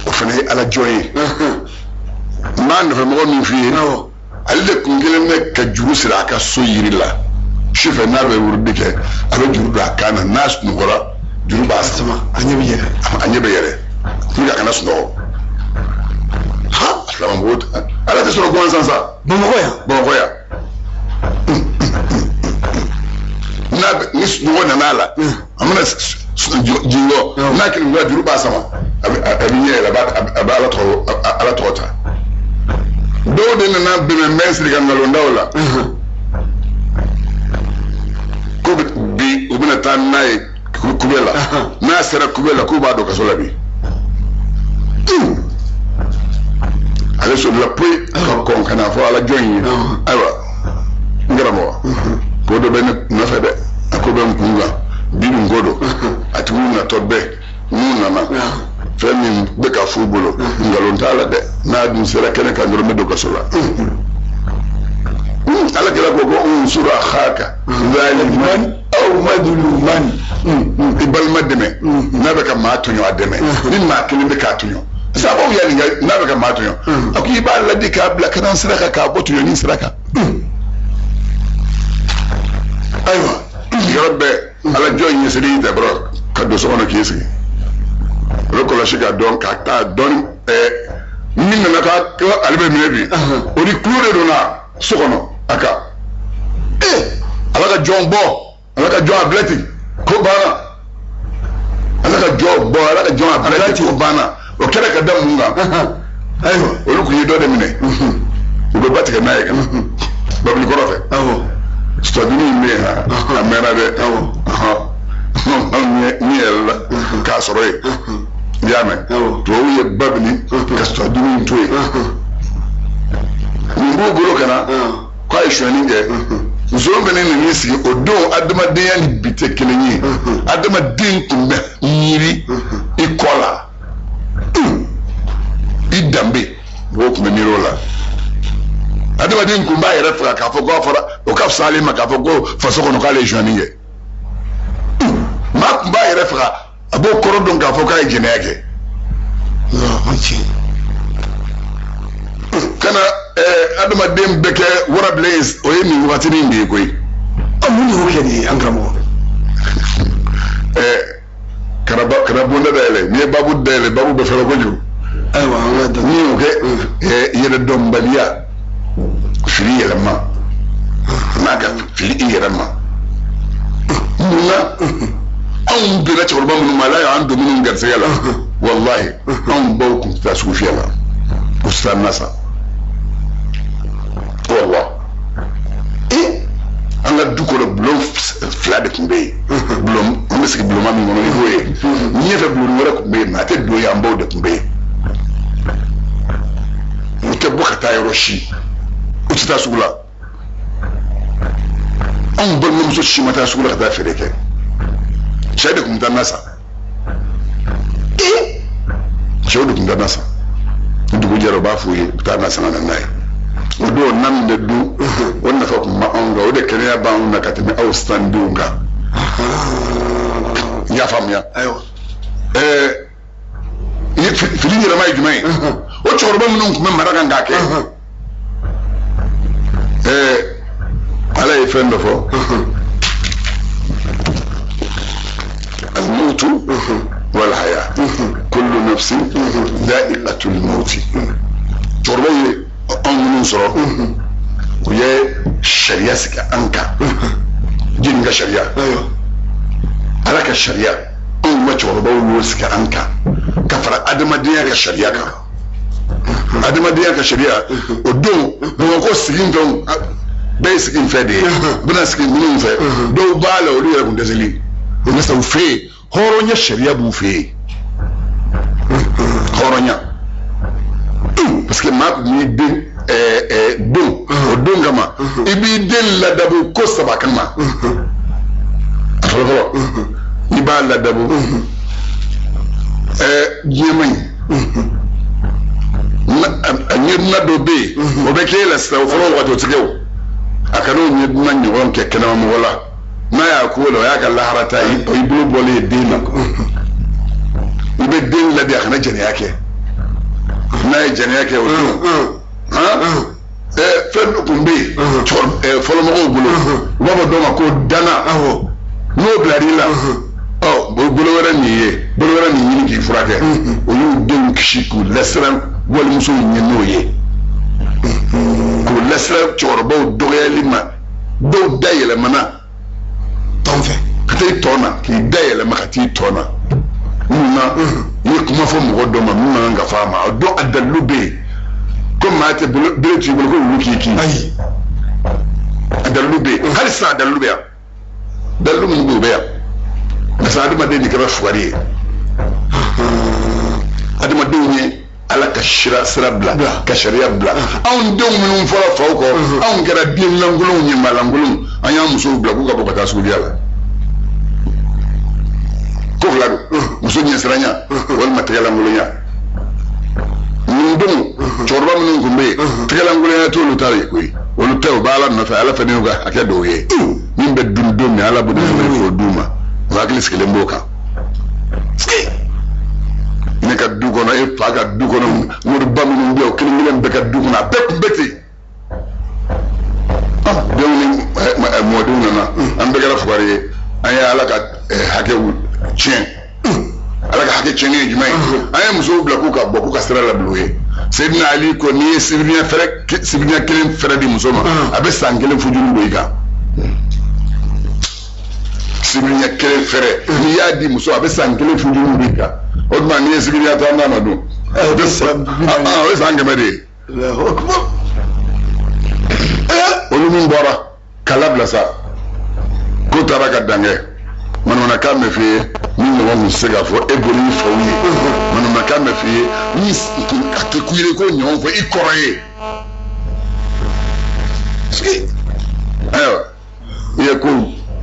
o fana ye Ala jɔn ye. N b'a nɔfɛmɔgɔ min f'i ye, ale de kun kelen bɛ ka juru siri a ka so yiri la. Sufɛ n'a bɛ wurudi kɛ, a bɛ juru don a kan na, n'a sunɔgɔra juru b'a sama, a ɲɛ bɛ yɛlɛ, a ɲɛ bɛ yɛlɛ pour que a kana sunɔgɔ. Ha, silamɛmɔgɔ Ala tɛ sɔrɔ gansan sa. Bamakɔ yan, Bamakɔ yan. N'a ni sunɔgɔ nana a la, a mana jingɔ n'a kelen juru b'a sama, a bɛ ɲɛ yɛlɛ, a bɛ Ala tɔgɔ ta. Dɔw de nana bɛnbɛn siri ka nkalon da o la, ko bi u bɛna taa n'a ye kube la, n'a sera kube la k'u b'a don kaso la bi. Ale solila poyi ka kɔn ka n'a fɔ Ala jɔn in ye, ayiwa n karamɔgɔ, ko dɔ bɛ ne nɔfɛ dɛ, a ko bɛ n kun kan bi, dun ko don, a tigiw natɔ bɛɛ n'u nana Fɛn min bɛ ka f'u bolo nkalon t'a la dɛ, n'a dun sera kɛnɛ kan dɔrɔn n bɛ don kaso la. Ala kira ko ko unsur akhaka zaliman aw madluman, i balima dɛmɛ n'a bɛ ka maa tɔɲɔ, a dɛmɛ ni maa kelen bɛ k'a tɔɲɔ. Sababu y'a nin n'a bɛ ka maa tɔɲɔ, a ko i b'a ladi k'a bila ka na sira kan, k'a bɔ tɔɲɔni sira kan. Ayiwa, yɔrɔ bɛɛ ala jɔn ɲɛsiri y'i dabɔrɔ ka don so kɔnɔ k'i sigi, o bɛ kɔlɔsi ka dɔn ka taa dɔɔni. Min nana ka ale bɛ minɛ bi, o ni kulo de donna so kɔnɔ a kan. Ala ka jɔn bɔ, ala ka jɔn a bila ten, ko banna. Ala ka jɔn bɔ, ala ka jɔn a bila ten, ko banna. O kɛra ka da mun kan? Ayiwa, olu kun ye dɔ de minɛ, u bɛ ba tigɛ n'a ye ka na babili kɔrɔ fɛ. Sitɔdini in bɛ yen, a mɛnna dɛ, min yɛlɛla k'a sɔrɔ yen, i y'a mɛn, tubabuw ye babili ka sitɔdini in to yen. Nin b'u bolo ka na k'a ye sonyani kɛ. Nson fana nan'i sigi o don. Adamadenya ni bi tɛ kelen ye. Adamaden tun bɛ miiri i kɔ la, i danbe, mɔgɔw tun bɛ miiri o la. Adamaden tun b'a yɛrɛ faga k'a fɔ k'a fɔra o ka fisa ale ma k'a fɔ ko faso kɔnɔ k'ale ye sonyani kɛ. Maa tun b'a yɛrɛ faga, a b'o kɔrɔ dɔn k'a fɔ k'a ye jɛnɛya kɛ. Kana adamaden bɛ kɛ warabilen ye, o ye nin wagatinin de ye koyi. Mun de y'o kɛ nin ye an karamɔgɔ? Kana bonda dayɛlɛ, n'i ye babu dayɛlɛ, babu bɛ fɛrɛ kojugu. Ayiwa, an ka dɔn. N'i y'o kɛ, yɛrɛdɔnbaliya, fili yɛlɛma, n'a ka fili i yɛrɛ ma. Munna anw bɛnna cɛkɔrɔba minnu ma, Ala y'an don minnu garisɛgɛ la, walahi anw baw tun tɛ taa sugu fiyɛ la, u tɛ taa na san. Walahi, an ka du kɔnɔ bulon fila de tun bɛ yen. Bulon an bɛ sigi bulonba min kɔnɔ i b'o ye, ɲɛfɛ bulon wɛrɛ tun bɛ yen, mɛ a tɛ don yen, an baw de tun bɛ yen. U tɛ bɔ ka taa yɔrɔ si, u tɛ taa sugu la. Anw balimamuso si ma taa sugu la ka taa feere kɛ, cɛ de tun bɛ taa na san. Cɛw de tun bɛ taa na san. Ni dugu jɛra, u b'a f'u ye, u bɛ taa na san ka na n'a ye. O don na min bɛ dun, o nafa tun b'anw kan, o de kɛnɛya b'anw na ka tɛmɛ aw sisan denw kan. I y'a faamuya? Ayiwa. Fili yɛlɛma ye jumɛn ye? O cɛkɔrɔba minnu tun bɛ mara kan k'a kɛ, Ala ye fɛn dɔ fɔ. Al-mawtu wal-haya kullu nafsin dha'iqatul mawti. Cɛkɔrɔbaw ye anw minnu sɔrɔ, u ye sariya sigi an kan. Jɛnni ka sariya, Ala ka sariya, anw ka cɛkɔrɔbaw y'o sigi an kan ka fara adamadenya ka sariya kan. Adamadenya ka sariya, o don Bamakɔ sigi fɛnw bɛɛ ye sigi fɛn de ye, u bɛna sigi minnu fɛ, dɔw b'a la olu yɛrɛ kun dɛsɛli. Barisa u fɛ yen hɔrɔnya sariya b'u fɛ yen, hɔrɔnya. Parce que maa tun b'i den don o don kama, i b'i den ladabu ko saba kama. A fɔlɔ fɔlɔ, i b'a ladabu diɲɛ man ɲi. A ɲɛduna dɔ bɛ yen, o bɛ k'e la sisan, o fɔlɔ waati o tɛ kɛ o. A kana o ɲɛduna ɲɔgɔn kɛ kɛnɛmamɔgɔ la. N'a y'a ko la, o y'a ka lahara ta ye, o y'i bolo bɔlen ye den na. I bɛ den ladi a kana jɛnɛya kɛ. N'a ye jɛnɛya kɛ o don, fɛn dɔ tun bɛ yen fɔlɔmɔgɔw bolo, u b'a fɔ dɔw ma ko dana. N'o bilar'i la, bolo wɛrɛ nin ye, bolo wɛrɛ nin ɲini k'i furakɛ. O y'u denw kisi k'u lasiran walimusow ɲɛ n'o ye, k'u lasiran cɛkɔrɔbaw dɔgɔyali ma. Dɔw da yɛlɛmana tɔn fɛ ka taa i tɔn na, k'i da yɛlɛma ka t'i tɔn na. Mun na i ye kuma fɔ mɔgɔ dɔ ma min man kan ka fɔ a ma? O don a dalilu bɛ yen ko maa tɛ bere t'i bolo ko wulu k'i kin. Ayi, a dalilu bɛ yen hali sisan, a dalilu bɛ yan, dalilu minnu bɛ yen o bɛ yan. Parce que adamaden de kɛra fugari ye, adamadenw ye Ala ka sira bila, ka sariya bila. Anw denw minnu fɔra faw kɔ, anw kɛra den lankolonw ye, maa lankolonw. An y'an musow bila k'u ka bɔ ka taa suguya la. Ko fila don, muso ɲɛsiranya walima tɛgɛlankolonya. Nin don cɛkɔrɔba minnu tun bɛ yen, tɛgɛlankolonya t'olu ta ye koyi. Olu tɛ, u b'a Ala nɔfɛ, Ala fɛnɛ y'u ka hakɛ dɔw ye min bɛ dun don min, Ala b'o k'o d'u ma, u hakili sigilen b'o kan. Ne ka du kɔnɔ, e fa ka du kɔnɔ, moriba minnu bɛ yen, o kelen kelen bɛɛ ka du kɔnɔ, a bɛɛ tun bɛ ten. Denw ni mɔdenw nana, an bɛɛ kɛra fugari ye. An ye Ala ka hakɛw tiɲɛ. Ala ka hakɛ tiɲɛni ye jumɛn ye? An ye musow bila k'u ka bɔ, k'u ka sira labila u ye. Seydina Ali ko n'i ye sibiriɲɛ fɛrɛ, sibiriɲɛ kelen fɛrɛ di muso ma, a bɛ san kelen fujuru don i kan. Sibiriɲɛ kelen fɛrɛ, n'i y'a di muso, a bɛ san kelen fujuru don i kan. O tuma n'i ye sibiriɲɛ tan d'a ma dun, o ye san 100 de ye. Olu min bɔra k'a labila sa, k'o taara ka dan kɛ. Manamanakan bɛ f'i ye min ɲɔgɔn tun tɛ se k'a fɔ e bolo i faw ye. Manamanakan bɛ f'i ye min a tɛ ku ye k'o ɲɔgɔn fɔ i kɔrɔ ye. Ayiwa, i ye ko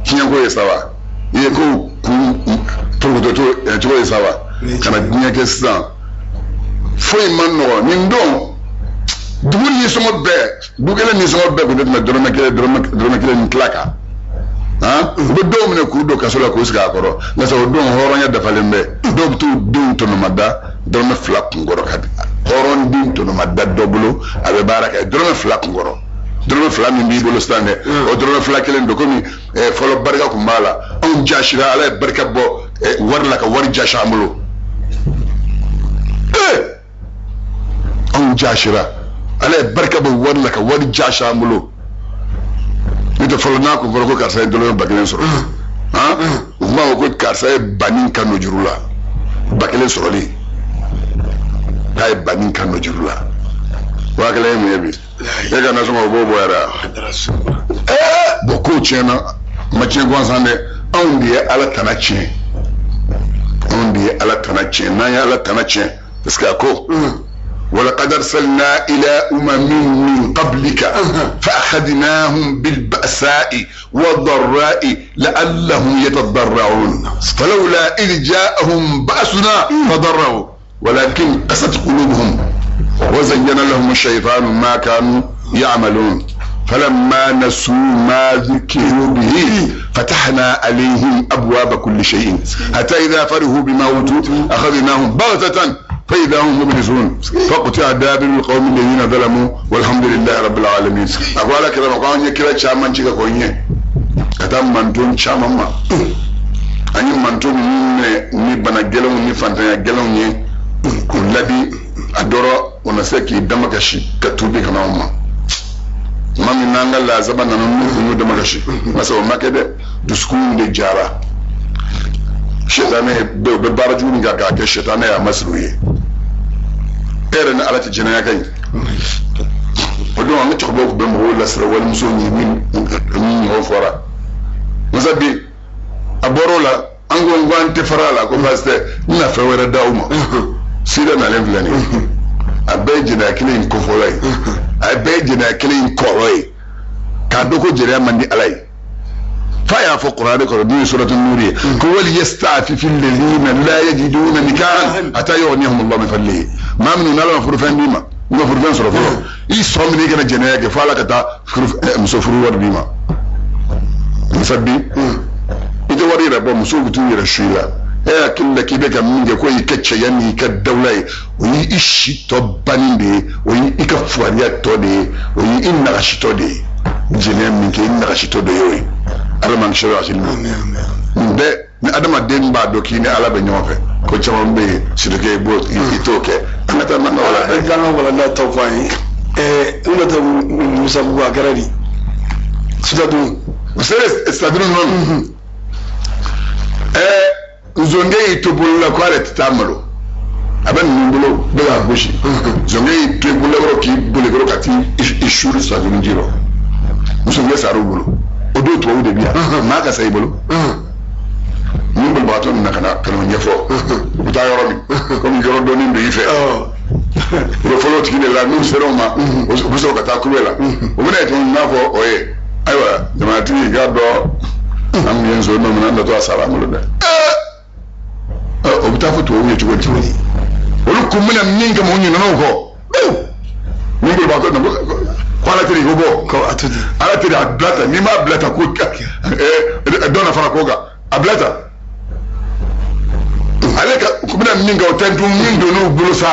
tiɲɛko ye sa wa, i ye ko kun porokoto cogo ye sa wa, ka na diɲɛ kɛ sisan foyi man nɔgɔ. Nin don dugu nisɔngɔ bɛɛ, du kelen nisɔngɔ bɛɛ tun tɛ tɛmɛ dɔrɔmɛ kelen, dɔrɔmɛ kelen ni tila kan. U bɛ dɔw minɛ k'u don kaso la k'u sigi a kɔrɔ, nka sa o don hɔrɔnya dafalen bɛ. Dɔw bɛ t'u denw tɔnɔmada dɔrɔmɛ 2 kunkɔrɔ ka di. Hɔrɔn den tɔnɔmada dɔ bolo, a bɛ baara kɛ dɔrɔmɛ 2 kunkɔrɔ. Dɔrɔmɛ 2 min b'i bolo sisan dɛ, o dɔrɔmɛ 2 kelen don. Komi fɔlɔ barika tun b'a la, anw jasira, Ala ye barika bɔ wari la ka wari jasi an bolo. Anw jasira, Ala ye barika bɔ wari la ka wari jasi an bolo. N'o tɛ fɔlɔ n'a kun fɔra ko karisa ye dɔrɔmɛ 1000 sɔrɔ, u tun b'a fɔ ko karisa ye banni kan nɔ juru la, 1000 sɔrɔli k'a ye banni kan nɔ juru la. 10,000 ye mun ye bi? E ka nasɔngɔ o b'o bɔ yɛrɛ wa? Bɔn kow tiɲɛna, ma tiɲɛ gansan dɛ. Anw de ye Ala tana tiɲɛ, anw de ye Ala tana tiɲɛ. N'an ye Ala tana tiɲɛ, parce que a ko ولقد أرسلنا إلى أمم من قبلك فأخذناهم بالبأساء والضراء لعلهم يتضرعون فلولا إذ جاءهم بأسنا تضرعوا ولكن قست قلوبهم وزين لهم الشيطان ما كانوا يعملون فلما نسوا ما ذكروا به فتحنا عليهم أبواب كل شيء حتى إذا فرحوا بما أوتوا أخذناهم بغتة فإذا هم مبلسون فقطع دابر القوم الذين ظلموا والحمد لله رب العالمين. أقول لك لما قالوا كلا شامان شيكا كونيه كتام مانتون شامان ما أني مانتون ني بنا جلون ني فانتانيا جلون ني كلابي أدورا ونسكي دمكشي كتوبي كناوما mami nanga la zaba nana nu damakashi masa o makede dusukun de jara shetane be baara jugu min k'a kɛ shetane y'a masiru ye. E yɛrɛ ni Ala tɛ jɛnɛya ka ɲi. O don an ka cɛkɔrɔbaw tun bɛ mɔgɔw lasira walimuso ɲɛ min ɲɔgɔn fɔra. Masa bi a bɔr'o la, an ko an tɛ fara a la ko baasi tɛ, n bɛna fɛn wɛrɛ d'aw ma. Sida nalen filɛ nin ye, a bɛɛ ye jɛnɛya kelen in kofɔlɔ ye, a bɛɛ ye jɛnɛya kelen in kɔrɔ ye, k'a dɔn ko jɛnɛya man di Ala ye. Fa y'a fɔ kuranɛ kɔrɔ n'o ye suratu Nuur ye ko wali yasta'fifi alladhina la yajiduna nikahan hatta yughniyahum Allahu min fadlihi. Maa minnu n'Ala ma furufɛn d'i ma, n'i ma furufɛn sɔrɔ fɔlɔ, i sɔn minɛ i kana jɛnɛya kɛ fo Ala ka taa muso furu wari d'i ma. Musa bi i tɛ wari yɛrɛ bɔ, musow bɛ t'u yɛrɛ su i la. E hakili la k'i bɛ ka min kɛ k'o y'i ka cɛya n'i ka dawula ye, o y'i si tɔ banni de ye, o y'i ka fugariya tɔ de ye, o y'i nagasitɔ de ye. Jɛnɛya min kɛ i nagasitɔ de ye o ye. Ala m'an kisi o ma. Nin bɛɛ ni adamaden b'a dɔn k'i ni Ala bɛ ɲɔgɔn fɛ, ko caman bɛ yen surtout i b'o i t'o kɛ. An ka taa n'an ka walanda ye. An ka walanda tɔ fɔ an ye. N ka taa Musabugu a kɛra di? Sitadun. O sera sitadun nɔ. Nzonge y'i to bolo la ko ale tɛ taa malo, a bɛ ninnu bolo bɛ k'a gosi. Nzonge y'i to bolo kɔrɔ k'i boli kɔrɔ ka t'i suuru sitadun ji rɔ. Nzonge sar'u bolo. O don tubabu de bi yan, maa ka sa i bolo. Ni bolibagatɔ nana ka na o ɲɛfɔ, u bɛ taa yɔrɔ min, komi yɔrɔ dɔɔnin don i fɛ. U bɛ fɔlɔ o tigi de la, n'u sera o ma, u bɛ sɔrɔ ka taa kube la. U bɛna ye tuguni n'a fɔ o ye, ayiwa jamanatigi i k'a dɔn an tun ye nson dɔ minɛ, an natɔ a sara an bolo dɛ. bɛ taa fɔ tubabuw ye cogo di? Olu kun bɛna min kama, u ɲinɛna o kɔ. Ni bolibagatɔ na ko ala teri ko bɔ. Ko a to ten. Ala teri, a bila tan, n'i m'a bila tan ko dɔ na fara ko kan, a bila tan. Ale ka u bɛna min kɛ, o tɛ dun min donn'u bolo sa,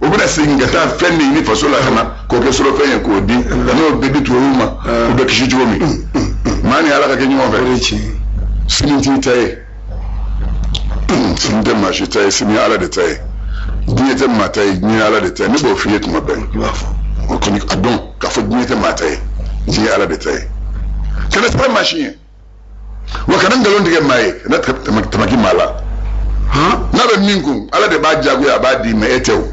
u bɛna segin ka taa fɛn de ɲini faso la ka na k'o kɛ sɔrɔfɛn ye k'o di, n'o bɛ di tubabuw ma, u bɛ kisi cogo min. Maa ni ala ka kɛ ɲɔgɔn fɛ. O de ye tiɲɛ ye. Sini t'i ta ye, sini tɛ maa si ta ye, sini ye ala de ta ye. Diɲɛ tɛ maa ta ye, diɲɛ ye ala de ta ye. Ne b'o f'i ye tuma bɛɛ. I b'a fɔ. O kɔni, a dɔn k'a fɔ diɲɛ tɛ maa ta ye, diɲɛ ye ala de ta ye. Kana siran maa si ɲɛ, wa kana nkalon tigɛ maa ye, kana tamaki maa la. N'a bɛ min kun, ala de b'a diyagoya, a b'a d'i ma, e tɛ o.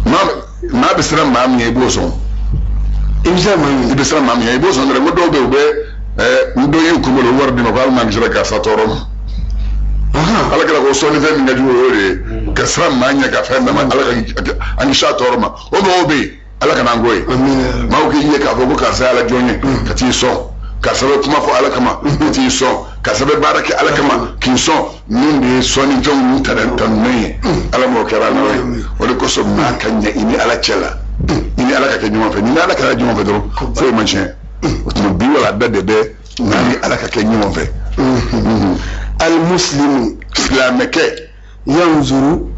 Maa bɛ siran maa min ɲɛ, i b'o sɔn. I bɛ se maa min. I bɛ siran maa min ɲɛ, i b'o sɔn dɔrɔn. Ko dɔw bɛ yen, u bɛ n dɔ y'u kunkolo wari d'i ma ko hali n'an sera karisa tɔɔrɔ ma. Ala kɛra ko sɔnnifɛn min ka jugu, o y'o de ye, ka siran maa ɲɛ ka fɛn d'a ma. Ala ka an kisi a tɔɔrɔ ma. O mɔgɔw bɛ yen, ala kana an k'o ye. Maaw k'i ye k'a fɔ ko karisa ye ala jɔn ye, ka t'i sɔn. Karisa bɛ kuma fɔ ala kama, ka t'i sɔn. Karisa bɛ baara kɛ ala kama, k'i sɔn. Min de ye sɔnnifɛnw tanunen ye, ala m'o kɛra n'o ye. O de kosɔn maa ka ɲɛ i ni ala cɛ la, i ni ala ka kɛ ɲɔgɔn fɛ. N'i ni ala kɛra ɲɔgɔn fɛ dɔrɔn, foyi ma tiɲɛ. O tuma bi wala da de bɛ n'a ni ala ka kɛ ɲɔgɔn fɛ. Al-muslimu. Silamɛkɛ. Yanzuru.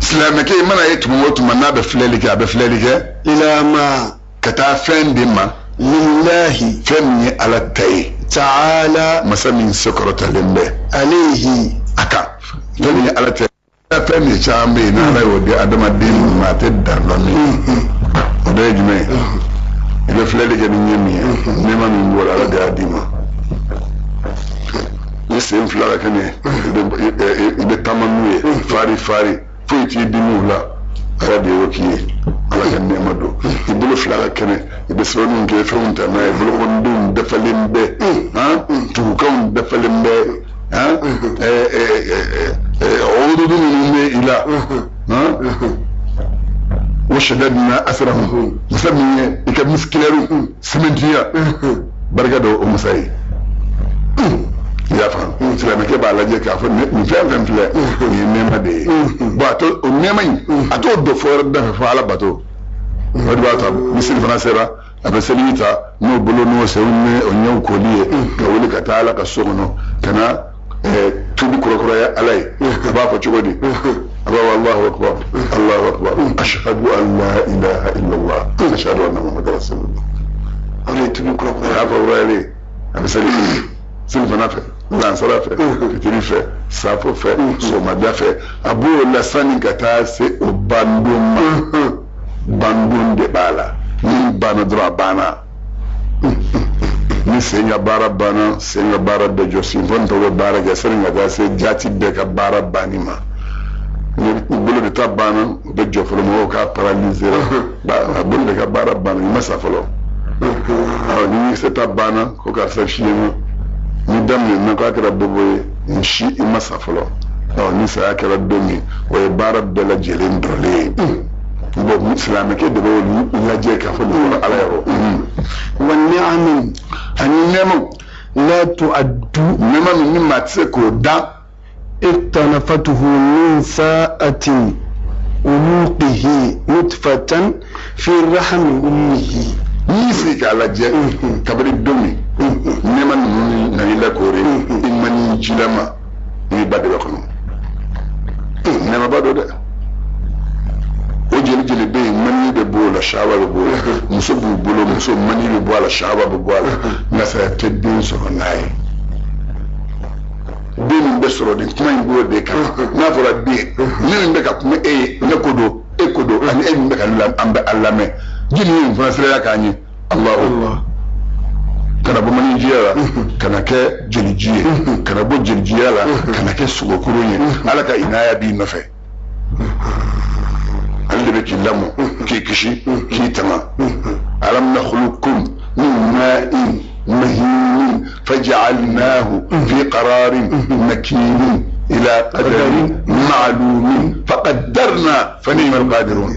Silamɛkɛ, i mana ye tuma o tuma n'a bɛ filɛli kɛ, a bɛ filɛli kɛ. Ila ma. Ka taa fɛn de ma. Lillahi. Fɛn min ye ala ta ye. Ta'ala. Masa min sekɔrɔtalen bɛ. Alayhi. A kan. Fɛn min ye ala ta ye. Fɛn min caman bɛ yen, n'ala y'o di adamaden ma, a tɛ dan dɔn min. O dɔ ye jumɛn ye? I bɛ filɛli kɛ ni ɲɛ min ye, nɛɛma min b'o la, ala de y'a d'i ma. Ni sen fila ka kɛnɛ, i bɛ taama n'u ye fari fari, foyi t'i dimi u la, ala de y'o k'i ye, ala ka nɛɛma don. I bolo fila ka kɛnɛ, i bɛ sɛbɛnniw kɛ, fɛnw ta n'a ye, bolokɔnidenw dafalen bɛ, tugukanw dafalen bɛ, ɔwududu minnu bɛ i la. O shadadna asrahum, masa min ye i ka misikilɛriw sɛmɛntiya, barika dɔ o masa ye. I y'a faamu, silamɛkɛ b'a lajɛ k'a fɔ nin fɛn fɛn filɛ nin ye nɛɛma de ye. Bon, a t'o o nɛɛma in, a t'o don fɔ yɔrɔ da fɛ fo ala bato. O de b'a to ni seli fana sera, a bɛ seliji ta n'o bolo n'o senw ni o ɲɛw koli ye, ka wuli ka taa ala ka so kɔnɔ ka na tubi kurakuraya ala ye. A b'a fɔ cogo di? A b'a fɔ Allahu akbar, Allahu akbar, ashhadu an la ilaha illallah, ashhadu anna muhammadan rasulullah. O de ye tubi kurakuraya. A y'a fɔ wurayalen, a bɛ seli selifana fɛ, lansara fɛ, fitiri fɛ, safo fɛ, sɔgɔmada fɛ. A b'o la sanni ka taa se o bandon ma. Bandon de b'a la, ni banna dɔrɔn a banna. Ni sen ka baara banna, sen ka baara bɛɛ jɔ, senfɔni tɔw bɛ baara kɛ sani ka taa se jaati bɛɛ ka baara banni ma. Ni bolo de ta banna, o bɛ jɔ fɔlɔ, mɔgɔw k'a paralyser la, a bolo de ka baara banna, i ma sa fɔlɔ. Awɔ, ni ɲɛkisɛ ta banna, ko karisa fiyɛna, ni daminɛna k'a kɛra bobo ye, nin si i ma sa fɔlɔ. Ɔ, ni saya kɛra don min, o ye baara bɛɛ lajɛlen dɔlen ye. Bon, silamɛkɛ de b'o lajɛ k'a fɔ nin fɔra ala yɔrɔ. Wa ni'amin. Ani nɛɛmaw. La tu'addu. Nɛɛma min ni maa tɛ se k'o dan. Iktanafatuhu min sa'atin uluqihi nutfatan fi rahmi ummihi. N'i sigi k'a lajɛ kabini don min nɛɛma ninnu nana i lakoori, i ma ni jilama n'i ba de bɛ kɔnɔ, nɛɛmaba don dɛ. O jeli jeli bɛ yen, mani bɛ bɔ o la, shaba bɛ bɔ o la, muso b'u bolo, muso mani bɛ bɔ a la, shaba bɛ bɔ a la, nka saya tɛ den sɔrɔ n'a ye. Den min bɛ sɔrɔ nin kuma in b'o de kan. N'a fɔra den, ne min bɛ ka kuma e ye, ne ko don, e ko don, ani e min bɛ ka an bɛ a lamɛn, jeli ye nin fana siraya k'an ye. Alahu kana bɔ manijiya la, kana kɛ jeliji ye, kana bɔ jelijiya la, kana kɛ sogokurun ye. Ala ka inaya b'i nɔfɛ. Ale de bɛ k'i lamɔ, k'i kisi, k'i tanga. Alam nakhluqukum min ma'in mahinin faj'alnahu fi qararin makinin ila qadarin ma'lumin faqaddarna fa ni'mal qadirun.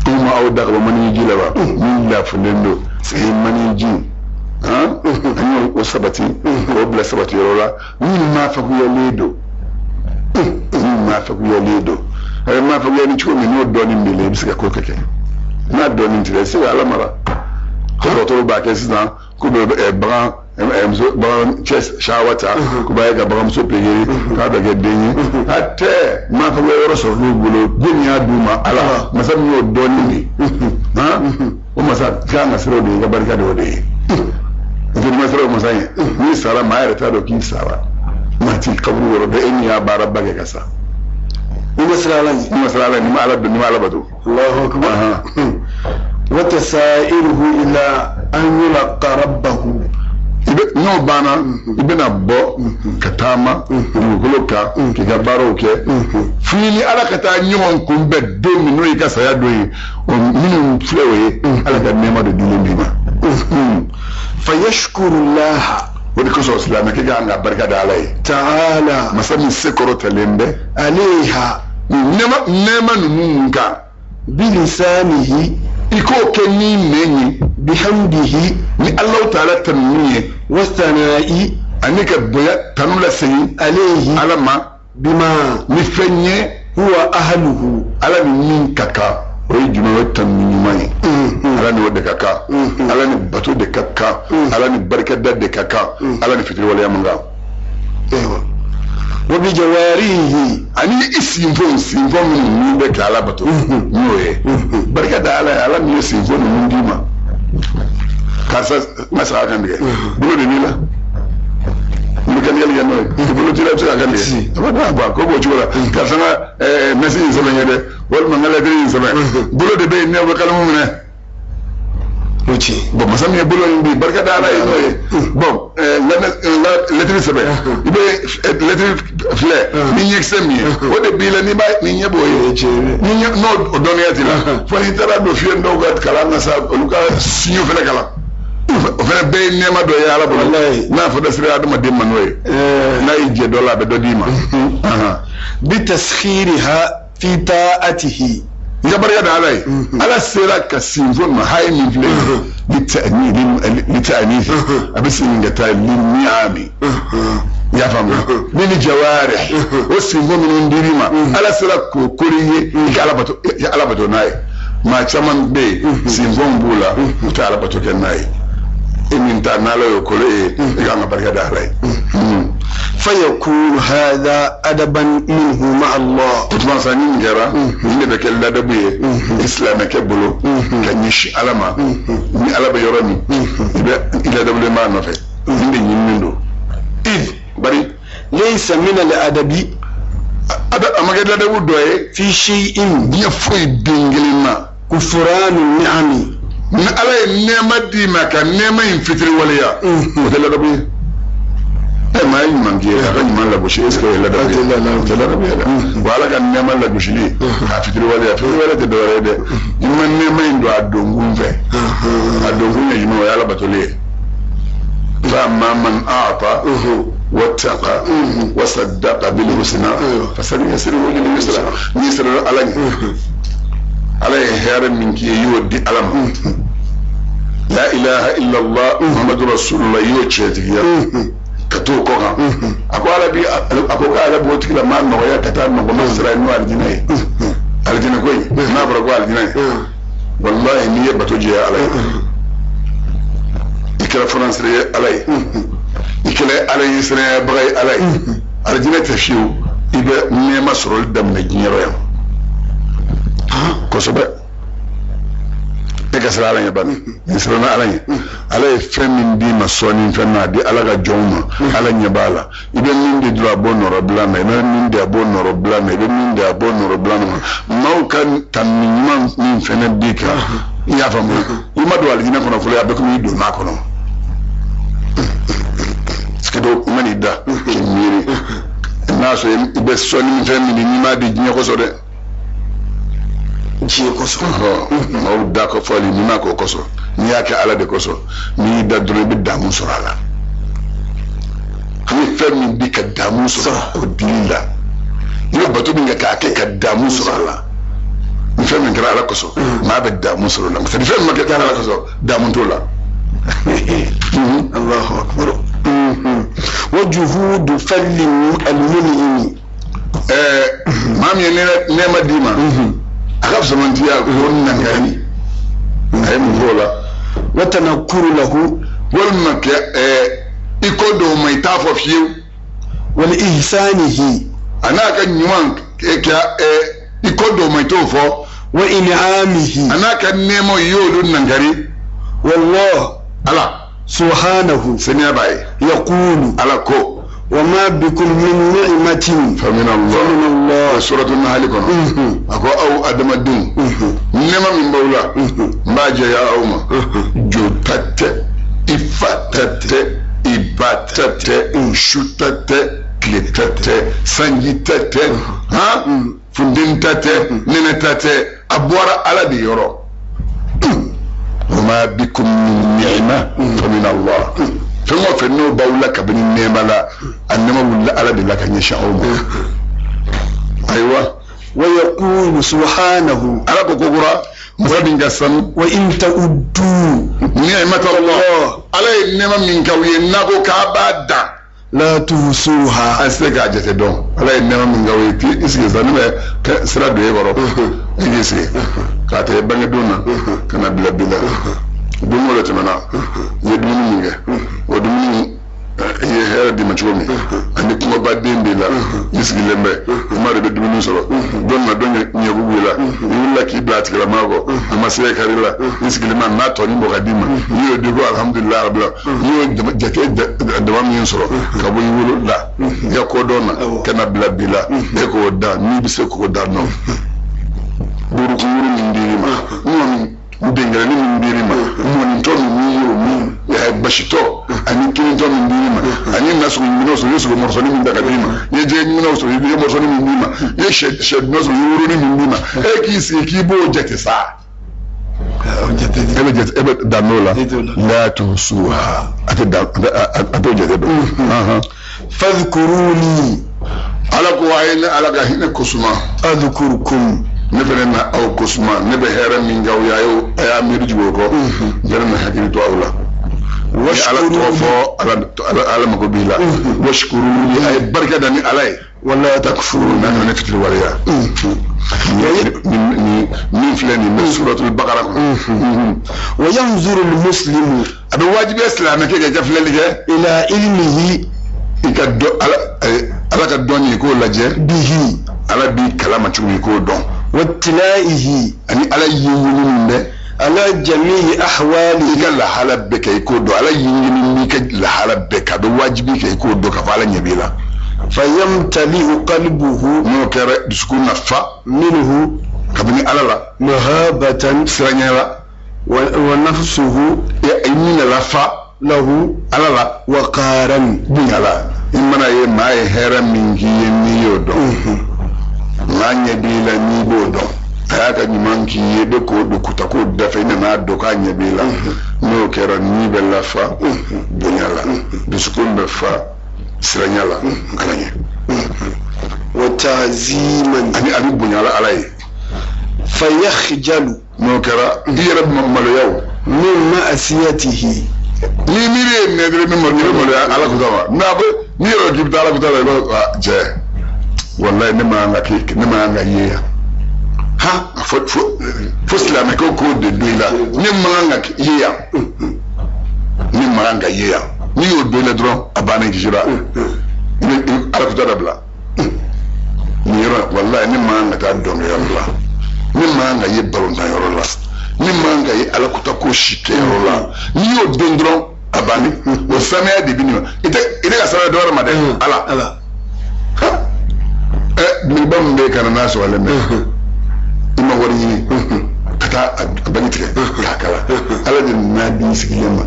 Kuma aw da ka bɔ maniji la wa min lafulen don, c'est maniji, an y'o sabati k'o bila sabati yɔrɔ la min ma faguyalen don. Min maa fɛkuyalen don, a bɛ maa fɛkuya ni cogo min, n'o dɔɔnin b'i la, i bɛ se ka ko kɛ. N'a dɔɔnin t'i la, i tɛ se ka Ala mara. Ko dɔgɔtɔrɔw b'a kɛ sisan k'u bɛ bagan muso bagan cɛ sawa ta, k'u b'a ye ka baganmuso pikiri k'a bɛ kɛ den ye. A tɛ maa fɛkuya yɔrɔ sɔrɔ n'u bolo. Den y'a d'u ma, Ala masa min y'o dɔɔnin di, o masa kan ka siran o de ye, i ka barika de o de ye. N'i ma siran o masa ye, n'i sara, maa yɛrɛ t'a dɔn k'i sara. Maa t'i kaburu yɔrɔ dɔn, e min y'a baaraba kɛ ka sa. N'i ma siran Ala ɲɛ. N'i ma siran Ala ɲɛ, n'i ma Ala dɔn, n'i ma Ala bato. Allahu akbar. Wa tasairuhu ila an yulaqa rabbahu. N'o banna, i bɛna bɔ ka taama dugukolo kan k'i ka baaraw kɛ f'i ni Ala ka taa ɲɔgɔn kunbɛn don min, n'o y'i ka saya don ye. O minnu filɛ, o ye Ala ka nɛɛma de dilen b'i ma. Fayashkuru laha. O de kosɔn silamɛkɛ kan ka barika da Ala ye. Ta'ala. Masa min se kɔrɔtalen bɛ. Alayha. Nɛɛma ninnu kan. Bilisanihi. I k'o kɛ ni nɛn ye. Bihamdihi. Ni Alahu taala tanuni ye. Wasana'i. Ani ka bonya tanu lasegin. Alayhi. Ala ma. Bima. Ni fɛn ye. Huwa ahluhu. Ala ni min ka kan. O ye jumɛn? O ye tanu ɲuman ye. Ala ni o de ka kan. Ala ni bato de ka kan. Ala ni barikada de ka kan. Ala ni fitiriwaleya man kan. Ayiwa. Wa bi jawarihi. Ani i sinfo sinfo minnu min bɛ kɛ Ala bato n'o ye. Barika da Ala ye, Ala min ye sinfo ninnu d'i ma. Karisa n ka saga kan tigɛ. Bolo de b'i la. N bɛ kantigɛli kɛ n'o ye. Bolo t'i la, i bɛ se ka kan tigɛ. A b'a bɔ ko b'o cogo la. Karisa n ka mɛsi in sɛbɛn ye dɛ. Walima n ka lɛtiri in sɛbɛn. Bolo de bɛ yen, ne bɛ kalamu minɛ. O tiɲɛ. Bon, masa min ye bolo in di, barika da Ala ye n'o ye. Bon, n ka lɛtiri sɛbɛn. I bɛ lɛtiri filɛ ni ɲɛkisɛ min ye, o de b'i la, n'i b'a ni ɲɛ b'o ye. Ni ɲɛ n'o dɔnniya t'i la, fo n'i taara don fiyɛn dɔw ka kalan na sa, olu ka siɲɛ fɛnɛ kalan. O fɛnɛ bɛɛ ye nɛɛma dɔ ye Ala bolo. N'a fɔ dɛsɛra adamaden ma n'o ye. N'a y'i jɛ dɔ la, a bɛ dɔ d'i ma. Bi taskhiriha fi ta'atihi. I ka barika da Ala ye. Ala sera ka sinfo ma hayi min filɛ li ta'anifi, a bɛ segin ka taa li ni'ami. I y'a faamuya? Ni ni jawarih, o sinfo minnu dir'i ma, Ala sera k'o kori ye, i ka Ala bato, i ka Ala bato n'a ye. Maa caman bɛ yen, sinfo b'u la, u tɛ Ala bato kɛ n'a ye. E min ta n'Ala y'o kolo e ye, i kan ka barika da Ala ye. Fayakunu hadha adaban minhu ma'a Allah. O tuma sa, ni nin kɛra, nin de bɛ kɛ ladabu ye silamɛkɛ bolo ka ɲɛsin Ala ma. Ni Ala bɛ yɔrɔ min, i bɛ i ladabulen b'a nɔfɛ. Nin de ɲininen don. Bari laysa min al-adabi. A ma kɛ ladabu dɔ ye. Fi shay'in. Diɲɛ foyi den kelen ma. Kufranu ni'ami. Ni Ala ye nɛɛma d'i ma ka nɛɛma in fitiri waleya, o tɛ ladabu ye. Maa ye ɲuman k'i ye, a ka ɲuman lagosi, est ce que o ye ladabu ye? O tɛ ladabu ye dɛ. Wa Ala ka nɛɛma lagosili k'a fitiri waleya, fitiri waleya tɛ dɔwɛrɛ ye dɛ. I ma nɛɛma in don a donkun fɛ. A donkun ye jumɛn? O ye Ala batoli ye. Fa amma man a'ta wattaqa wa saddaqa bil husna fasanuyassiruhu lil yusra. N'i sera Ala ɲɛ, Ala ye hɛrɛ min k'i ye, i y'o di Ala ma. La ilaha illallah Muhammadu rasulullah, i y'o tiɲɛtigiya ka t'o kɔ kan. A ko Ala bi, a ko k'ala b'o tigi la maa nɔgɔya ka taa nɔgɔma sira ye, n'o alijinɛ ye. Alijinɛ ko in, n'a fɔra ko alijinɛ ye, walahi n'i ye bato jɛya Ala ye, i kɛra faransire ye Ala ye, i kɛra Ala ye siraɲɛbaga ye Ala ye, alijinɛ tɛ fiyewu. I bɛ nɛɛma sɔrɔli daminɛ diɲɛ yɔrɔ yan kosɛbɛ. E ka siran Ala ɲɛ bani, n'i siranna Ala ɲɛ, Ala ye fɛn min d'i ma sɔɔni fɛn na, a di Ala ka jɔnw ma, Ala ɲɛ b'a la. I bɛ min di dɔrɔn, a b'o nɔrɔbila ma. I bɛ min di, a b'o nɔrɔbila ma. I bɛ min di, a b'o nɔrɔbila ma. Maaw ka tanu ɲuman min fɛnɛ b'i kan, i y'a faamu, i ma don alijinɛ kɔnɔ fɔlɔ, a bɛ komi i donn'a kɔnɔ. Parce que dɔw i man'i da k'i miiri, n'a sɔrɔ i bɛ sɔɔni fɛn min di, n'i m'a di diɲɛ kosɔn dɛ. Diɲɛ kosɔn. Maaw da ko fɔli, n'i m'a k'o kosɔn, n'i y'a kɛ Ala de kosɔn, n'i y'i da dɔrɔn, i bɛ damu sɔrɔ a la. Ni fɛn min bi ka damu sɔrɔ o dili la, i bɛ bato min kɛ k'a kɛ ka damu sɔrɔ a la, ni fɛn min kɛra Ala kosɔn, maa bɛ damu sɔrɔ o la. Parce que ni fɛn min ma kɛ Ala kosɔn, damu t'o la. Allahu akbar. Wa juhudu falli al-mun'imi. Maa min ye nɛɛma d'i ma, a ka fisamantiya ko nankari, a ye mun fɔ o la? Wa tanakkuru lahu. Walima kɛ i ko dɔw ma, i t'a fɔ fiyewu. Wa li ihsanihi. A n'a ka ɲuman kɛ, i ko dɔw ma, i t'o fɔ. Wa in'amihi. A n'a ka nɛɛmaw, i y'olu nankari. Wallah. Ala subhanahu. Seniya b'a ye. Yaqulu. Ala ko: Wa ma bikum min ni'matin famin Allah. Famin Allah. Suratul Nahl kɔnɔ, a ko: aw adamadenw, nɛɛma min b'aw la, n b'a jɛya aw ma. Jo ta tɛ, i fa ta tɛ, i ba ta tɛ, su ta tɛ, tile ta tɛ, sanji ta tɛ, han, funteni ta tɛ, nɛnɛ ta tɛ, a bɔra Ala de yɔrɔ. Wa ma bikum min ni'ma famin Allah. Fɛn o fɛn n'o b'aw la kabini nɛɛma la, a nɛɛma wulila Ala de la ka ɲɛsin aw ma. Ayiwa. Wa yaqulu subhanahu. Ala ko kokura, masa min ka sanu: Wa in ta'uddu ni'mat Allah. Ala ye nɛɛma min k'aw ye, n'a ko k'a b'a dan, la tuhsuha. An tɛ se k'a jate dɔn. Ala ye nɛɛma min k'aw ye, k'i sigi sisan, ne bɛ sira don e kɔrɔ, e k'i sigi k'a ta i bangedon na ka na bila bi la, don o dɔ tɛmɛna, i ye dumuni min kɛ, o dumuni, i ye hɛrɛ d'i ma cogo min, ani kumaba den b'i la, i sigilen bɛ, i ma dɔn i bɛ dumuni sɔrɔ don na, don ɲɛku b'i la, i wulila k'i bila a tigilamɔgɔ kɔ, a ma se kari la, i sigilen bɛ n'a tɔni bɔ ka d'i ma, n'i y'o di ko alhamdulilayi rabbil alamin, n'i y'o jate dama min sɔrɔ ka bɔ i wolo la, i ka kodɔn na ka na bila bi la, e k'o da, n'i bɛ se k'o da nɔ, burukuru min dir'i ma, mɔni denkɛrɛnin min dir'i ma, mɔnitɔ min n'i y'o min, basitɔ ani kinitɔ min dir'i ma, ani nasogo ɲumanw sɔrɔ, i ye sogo mɔrɔsɔni min ta ka d'i ma, i ye jɛgɛ ɲumanw sɔrɔ, i ye mɔrɔsɔni min d'i ma, i ye sɛ duman sɔrɔ, i ye woroni min d'i ma, e k'i sigi k'i b'o jate sa, e bɛ jate, e bɛ dan n'o la? La tuhsuha, a tɛ dan, a t'o jate dɔn. Fadhkuruni. Ala ko: a ye ne Ala ka hinɛ kosuma. Adhkurkum. Ne fana na aw kosuma, ne bɛ hɛrɛ min k'aw ye, a y'o, a y'a miiri jigin o kɔ, n fana na hakili to aw la. Ni Ala tɔgɔ fɔ, Ala mako b'i la. Washkuruni, a ye barika da ni Ala ye. Wala takfuru, n'a nana fitiri waleya. Ni min filɛ nin bɛ suratul Bakara kɔnɔ. Wa yanzuru almuslimu. A bɛ wajibiya silamɛ kɛ ka filɛli kɛ. Ila ilmihi. I ka dɔn Ala, Ala ka dɔn i k'o lajɛ. Bihi. Ala b'i kalama cogo min, i k'o dɔn. Wattilaihi. Ani Ala ye min bɛ. Ala jami'i ahwali. I ka lahala bɛɛ kɛ, i k'o dɔn. Ala ye min b'i ka lahala bɛɛ kɛ, a bɛ wajibi kɛ i k'o dɔn k'a fɔ Ala ɲɛ b'i la. Fayamtali'u qalbuhu. N'o kɛra, dusukun na fa. Minhu. Kabini Ala la. Mahabatan. Siranɲɛ la. Wa nafsuhu. I min nana fa. Lahu. Ala la. Waqaran. Bonya la. I mana ye maa ye hɛrɛ min k'i ye, n'i y'o dɔn, maa ɲɛ b'i la, n'i b'o dɔn, a y'a ka ɲuman k'i ye, i bɛ k'o don kuta k'o dafa, i nana dɔn k'a ɲɛ b'i la, n'o kɛra, n'i bɛ lafa bonya la, dusukun bɛ fa siranya la Ala ɲɛ. Wa ta'ziman. Ani a bɛ bonya la Ala ye. Fayakhjalu. N'o kɛra, i yɛrɛ bɛ maloya o. Min ma'asiyatihi. Ni miiri ye minɛ dɔrɔn, i bɛ malo, i bɛ maloya Ala kuta ma. N'a bɛ n'i yɛrɛ k'i bɛ taa Ala kuta la, i b'a cɛ, walayi, ne ma kan ka kɛ, ne ma kan ka ye yan. Ha, fo silamɛkɛw k'o de don i la: ne ma kan ka ye yan, ne ma kan ka ye yan. N'i y'o don i la dɔrɔn, a banna, i kisira, i bɛ Ala kuta dabila. Nin yɔrɔ, walayi, ne ma kan ka taa dɔnkɛyɔrɔ la, ne ma kan ka ye balontan yɔrɔ la, ne ma kan ka ye Ala kuta ko si kɛyɔrɔ la. N'i y'o don dɔrɔn, a banni, o samiya de bɛ nin ma. I tɛ ka samiya dɔ wɛrɛ ma dɛ, Ala. Ala. Ɛ, dumuniba min bɛ yen ka na n'a sɔgɔlen bɛ, i ma wari ɲini ka taa a bange tigɛ k'a kala, Ala de nana di sigilen ma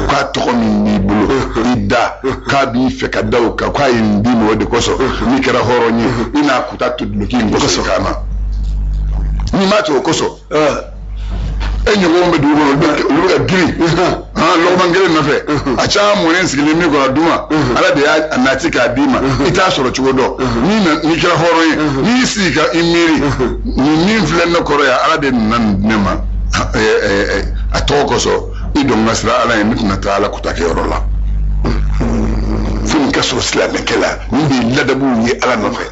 k'a tɔgɔ min b'i bolo i da, k'a b'i fɛ ka da o kan, k'a ye nin d'i ma, o de kosɔn n'i kɛra hɔrɔn ye, i n'a kuta to duloki in kosɔn i kan na. N'i m'a to o kosɔn, e ɲɔgɔnw bɛ dugu kɔnɔ, olu bɛ ka girin han lɔgɔman kelen nɔfɛ, a caman mɔnen sigilen min kɔnɔ duma, Ala de y'a nati k'a d'i ma, i t'a sɔrɔ cogo dɔn. N'i na n'i kɛra hɔrɔn ye, n'i y'i sigi ka i miiri, nin min filɛ ne kɔrɔ yan, Ala de nana nin di ne ma a tɔgɔ kosɔn, i don ka sira Ala ye, ne tɛna taa Ala kuta kɛyɔrɔ la. Fo nin ka sɔrɔ silamɛkɛ la, nin de ye ladabuw ye Ala nɔfɛ.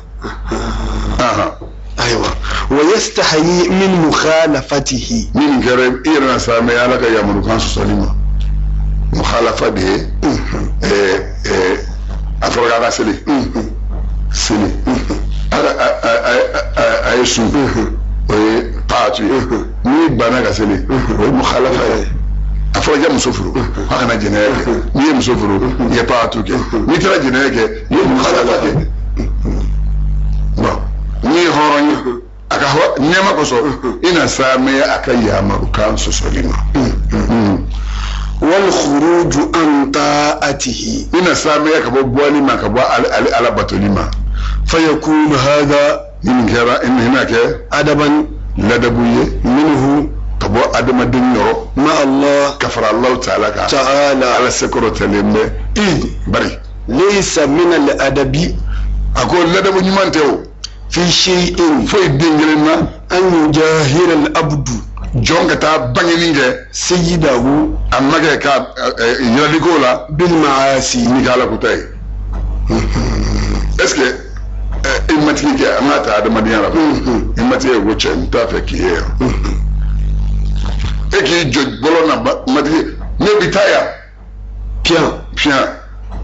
Ayiwa, wa yastahi min mukhalafatihi. Ni nin kɛra, i yɛrɛ na saamɛ Ala ka yamarukan sɔsɔli ma. Mukhalafa de ye a fɔra k'a ka seli seli, a ye sun, o ye taatu ye. N'i banna ka seli, o ye mukhalafa ye. A fɔra k'i ka muso furu, k'a kana jɛnɛya kɛ. N'i ye muso furu, i ye taatu kɛ. N'i taara jɛnɛya kɛ, i ye mukhalafa kɛ. Bon, n'i ye hɔrɔn ye, a ka nɛɛma kosɔn, i na saamɛ a ka yamarukan sɔsɔli ma. Wal khuruju an ta'atihi. I na saamɛ ka bɔ bɔli ma, ka bɔ Ala batoli ma. Fa yakunu hadha. Ni nin kɛra, i na kɛ adaban ladabu ye minhu ka bɔ adamaden yɔrɔ ma Allah ka fara Allahu ta'ala kan. Ta'ala Ala sekɔrɔ tɛlen bɛ. Bari laysa min al adabi. A ko ladabu ɲuman tɛ o fi shay'in foyi den kelen na an yujahira al abdu jɔn ka taa bangeni kɛ sayyidahu a ma kɛ ka yiraliko la bil ma'asi ni k'Ala kuta ye. Est ce que i matigi kɛ, an k'a ta adamadenya la, i matigi ko cɛ n t'a fɛ k'i ye yan, e k'i jɔ bɔlɔn na, matigi ne bi taa yan piyan piyan,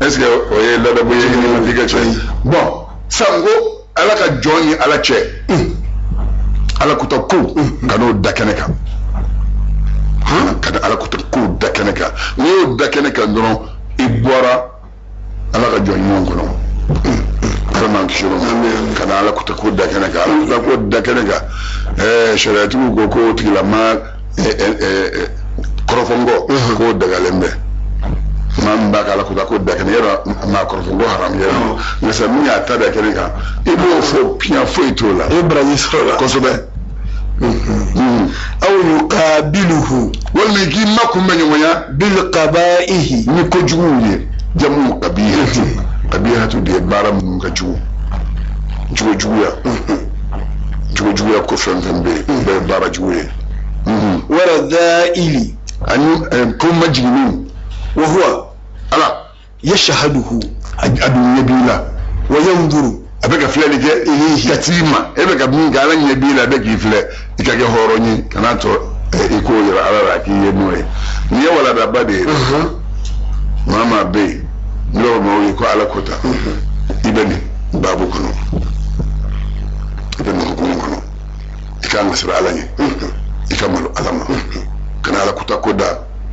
est ce que o ye ladabu ye ni matigi kɛ cɛ? Bon, sanko Ala ka jɔn ni Ala cɛ, Ala kuta ko ka n'o da kɛnɛ kan, ka na Ala kuta ko da kɛnɛ kan. N'i y'o da kɛnɛ kan dɔrɔn, i bɔra Ala ka jɔn ɲuman kɔnɔ. Ala m'an kisi o ma. Ka na Ala kuta ko da kɛnɛ kan, Ala kuta ko da kɛnɛ kan, sariyatigiw ko k'o tigilama kɔrɔfɔnkɔ k'o dagalen bɛ. Maa min b'a ka Ala kuta ko da kɛnɛ, yɔrɔ maa kɔrɔfɔnkɔ haram yɛrɛ, nka sisan min y'a ta da kɛnɛ kan, i b'o fɔ piyan, foyi t'o la. I ye baraji sɔrɔ la. Kosɛbɛ. Aw yuqabiluhu walima k'i ma kunbɛ ɲɔgɔnya bil qaba'ihi ni kojuguw ye. Jamu kabihatu, kabihatu de ye baara minnu ka jugu, jogojuguya, jogojuguya ko fɛn fɛn bɛ yen, bɛɛ ye baara jugu ye. Wa radha'ili ani ko majiginniw. Wa huwa Ala yashhaduhu a dun ɲɛ b'i la wa yanzuru a bɛ ka filɛli kɛ ka t'i ma, e bɛ ka min kɛ, Ala ɲɛ b'i la, a bɛ k'i filɛ. I ka kɛ hɔrɔn ye, kan'a tɔ i k'o yira Ala la k'i ye n'o ye. Nin ye waladaba de ye. Maa maa bɛ yen n'o bɛ maaw ye ko Ala ko ta, i bɛ nin baabu kɔnɔ, i bɛ nin hukumu kɔnɔ, i ka kan ka siran Ala ɲɛ, i ka malo Ala ma, kana Ala kuta ko da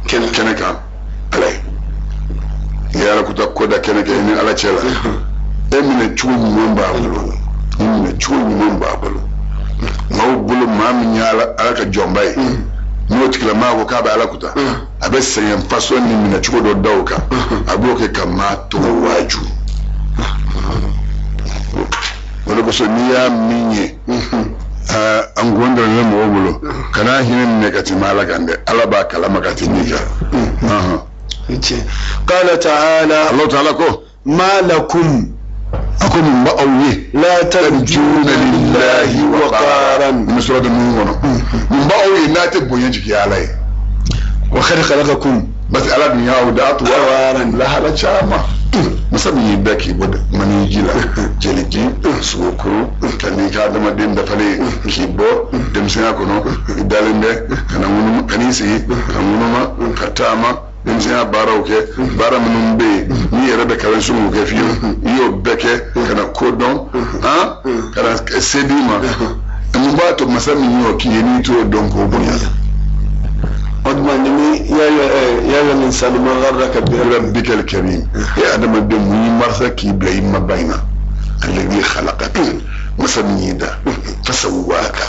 kɛnɛ kan Ala ye. I ye Ala kuta ko da kɛnɛ kan i ni Ala cɛ la, e minɛ cogo ɲuman b'a bolo, i minɛ cogo ɲuman b'a bolo. Maaw bolo, maa min ye Ala ka jɔnba ye, n'o tigilamaa ko k'a bɛ Ala kuta, a bɛ sɛgɛn façon ni minɛ cogo dɔ da o kan, a b'o kɛ ka maa tɔgɔ waaju. O de kosɔn n'i y'a min ye an ko dɔrɔn bɛ mɔgɔw bolo, kana hinɛ minɛ ka tɛmɛ Ala kan dɛ, Ala b'a kalama ka tɛmɛ i kan. Qala ta'ala Allah ta'ala ko ma lakum a ko mun b'aw ye la tarjuna lillahi waqaran. Nin bɛ suratu ninnu kɔnɔ. Mun b'aw ye n'a tɛ bonya jigin Ala ye? Wa qad khalaqakum parce que Ala dun y'aw da awaran lahala caman. Masa min y'i da k'i bɔ mani ji la, jeliji, sogokuru, ka n'i ka adamaden dafalen ye, k'i bɔ denmisɛnya kɔnɔ, i dalen bɛ ka na ŋunuma, ka n'i sigi ka ŋunuma, ka taama, denmisɛnya baaraw kɛ, baara minnu bɛ yen n'i yɛrɛ bɛ kalan sugu kɛ fiyewu, i y'o bɛɛ kɛ ka na ko dɔn, ka na se d'i ma. Mun b'a to masa min y'o k'i ye n'i t'o dɔn k'o bonya? O tuma ni ya ya insanu ma gharraka bi rabbikal karim, e adamaden, mun y'i marasa k'i bila i ma ba in na? Alladhi khalaqaka, masa min y'i da, fasawwaka,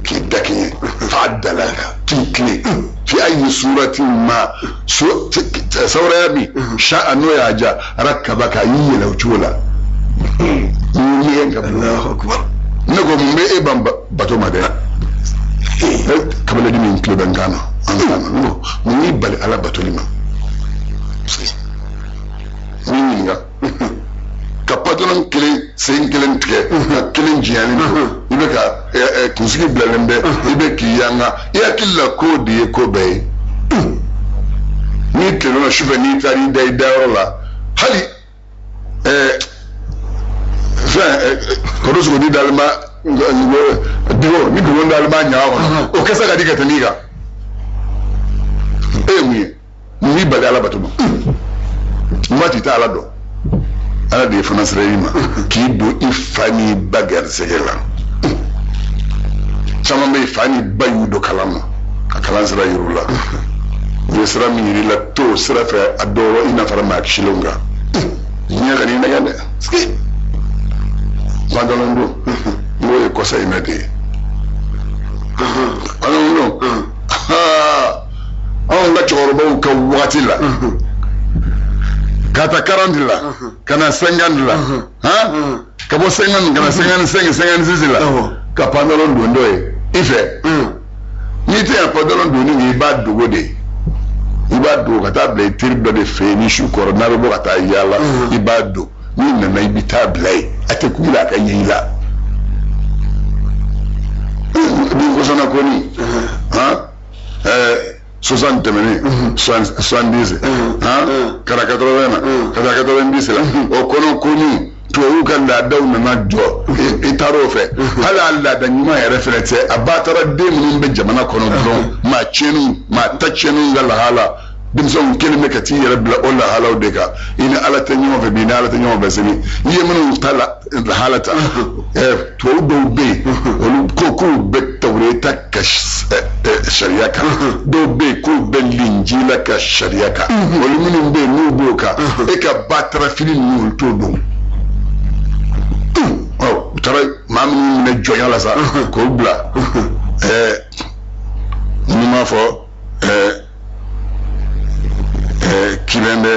k'i da kɛɲɛ, fa'addalaka, k'i tilen, fi ayi suratin ma sawuraya min sha'a n'o y'a ja, rakkabaka, a y'i yɛlɛ o cogo la. N'i ɲɛgɛn ka bɔ. Allahu akbar. Ne ko mun bɛ e ban bato ma dɛ? Kabila min tulo bɛ n kan na, an kan na, n ko mun y'i bali Ala batoli ma? N b'i ɲininka. Ka patɔrɔn kelen sen kelen tigɛ ka kelen jɛyalen to, i bɛ ka kunsigi bilalen bɛ, i bɛ k'i yanga, i hakili la k'o de ye ko bɛɛ ye. N'i tilenna sufɛ, n'i taara i da i dayɔrɔ la, hali Fɛn kɔrɔ sogo dalen b'a digo ni dugu dalen b'a ɲaga kɔnɔ o kasa ka di ka tɛmɛ i kan. E ye mun ye? Mun b'i bali ala bato ma? N b'a t'i tɛ ala dɔn. Ala de ye fana sira i ma k'i don i fa n'i ba garisɛgɛ la. Caman bɛ yen fa ni ba y'u don kalan na ka kalan sira yir'u la. U ye sira min yir'i la t'o sira fɛ a dɔw i n'a fɔra maa kisilenw kan. Diɲɛ ka n'i nɛgɛ dɛ. Pantalon don n'o ye kɔsa in na de ye. Pantalon don anw ka cɛkɔrɔbaw ka wagati la ka taa 40 la ka na 50 la ka bɔ 50 ka na 55 56 la ka pantalon don dɔ ye i fɛ. N'i tɛ yan pantalon donni kɛ i b'a dogo de. I b'a dogo ka taa bila i teri dɔ de fɛ yen ni su kɔrɔ n'a bɛ bɔ ka taa yaala i b'a don. N'i nana i bɛ taa bila yen a tɛ kun i la a ka ɲɛ i la. Bin kɔsɔnna ko ni 60 tɛmɛnen 70 ka na 80 na ka taa 90 la o kɔnɔ ko ni tubabuw ka laadaw nana jɔ i taara o fɛ. Hali a laada ɲuman yɛrɛ fɛnɛ tɛ a ba taara den minnu bɛ jamana kɔnɔ dɔrɔn maa tiɲɛniw maa ta tiɲɛniw ka lahala denmisɛnw kelen bɛ ka t'i yɛrɛ bila o lahalaw de kan. I ni ala tɛ ɲɔgɔn fɛ bi i ni ala tɛ ɲɔgɔn fɛ sini. N'i ye minnu ta lahala ta tubabu dɔw bɛ yen olu ko k'u bɛ tawureta ka sariya kan. Dɔw bɛ yen k'u bɛ linjila ka sariya kan. Olu minnu bɛ yen n'u b'o kan e ka batarafini ninnu olu t'o dɔn. U taara maa minnu minɛ jɔnya la sa k'o bila n'i m'a fɔ kibɛn dɛ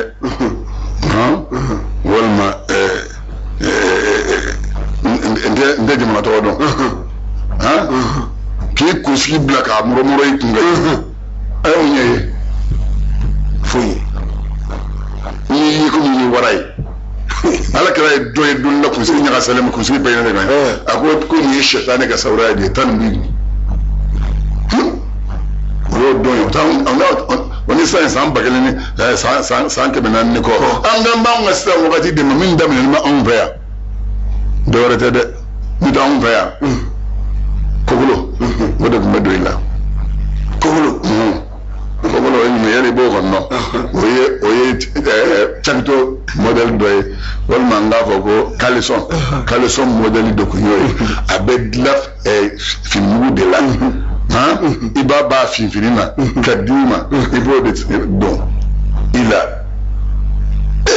walima n tɛ jamana tɔgɔ dɔn k'i kunsigi bila k'a mɔrɔmɔrɔ i kun kan a y'o ɲɛ ye foyi n'i ye komi i ye wara ye. Ala kɛra ye dɔ ye don la kunsigi ɲagasalen ma kunsigi bɛɛ ɲɛnɛ kan a ko nin ye sɛtanɛ ka sawura ye de ye 15. O y'o dɔn ye o ni sisan san 1000 ni san 400 ni kɔ an kan b'anw ka sisan wagati de ma min daminɛnen bɛ anw fɛ yan dɔ wɛrɛ tɛ dɛ n'o tɛ anw fɛ yan kokolo o de tun bɛ don i la. Kokolo kokolo o ye jumɛn yali i b'o kɔni dɔn o ye cakito modèle dɔ ye walima n k'a fɔ ko caleçon caleçon modèle dɔ kun y'o ye. A bɛ dilan finimugu de la. I b'a finfini na ka d'i ma i b'o de dɔn i la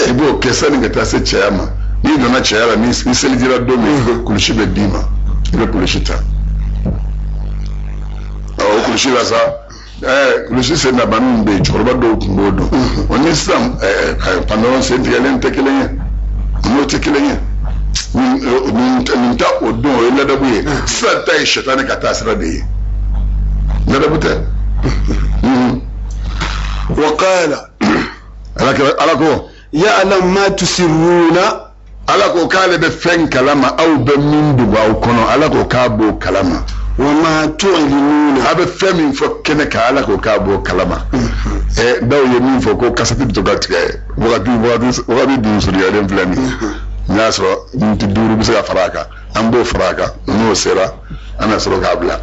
i b'o kɛ sani ka taa se cɛya ma. N'i donna cɛya la ni seli dira don min kulusi bɛ d'i ma i bɛ kulusi ta. O kulusi la sa kulusi sen nabaninw bɛ yen cɛkɔrɔba dɔw tun b'o dɔn. O ni sisan pantalon sen tigɛlen tɛ kelen ye n'o tɛ kelen ye. Nin ta o don o ye ladabu ye. Sisan ta ye sɛtanɛ ka taa sira de ye. Ladabu tɛ. Wa qala ala ko ya'lam ma tusirruna. Ala ko k'ale bɛ fɛn kalama aw bɛ min dogo aw kɔnɔ ala ko k'a b'o kalama. Wa ma tu'linuna. A bɛ fɛn min fɔ kɛnɛ kan ala ko k'a b'o kalama. Dɔw ye min fɔ ko kasati bɛ to ka tigɛ wagati dun surunyalen filɛ nin ye. N'a y'a sɔrɔ miniti 5 bɛ se ka fara a kan an b'o fara a kan n'o sera an na sɔrɔ k'a bila.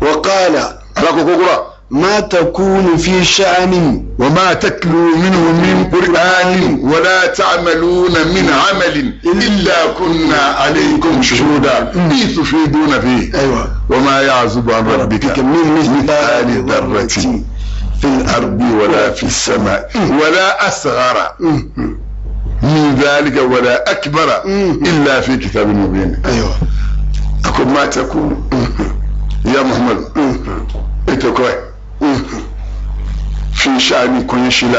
Wa qala ala ko kura ما تكون في شأن وما تتلو منه من قرآن ولا تعملون من عمل إلا كنا عليكم شهودا إذ تفيدون فيه. أيوة. وما يعزب عن ربك من مثقال ذرة في الأرض ولا في السماء ولا أصغر من ذلك ولا أكبر إلا في كتاب مبين. أيوة. أقول ما تكون يا محمد اتقوا في شأن كل شيء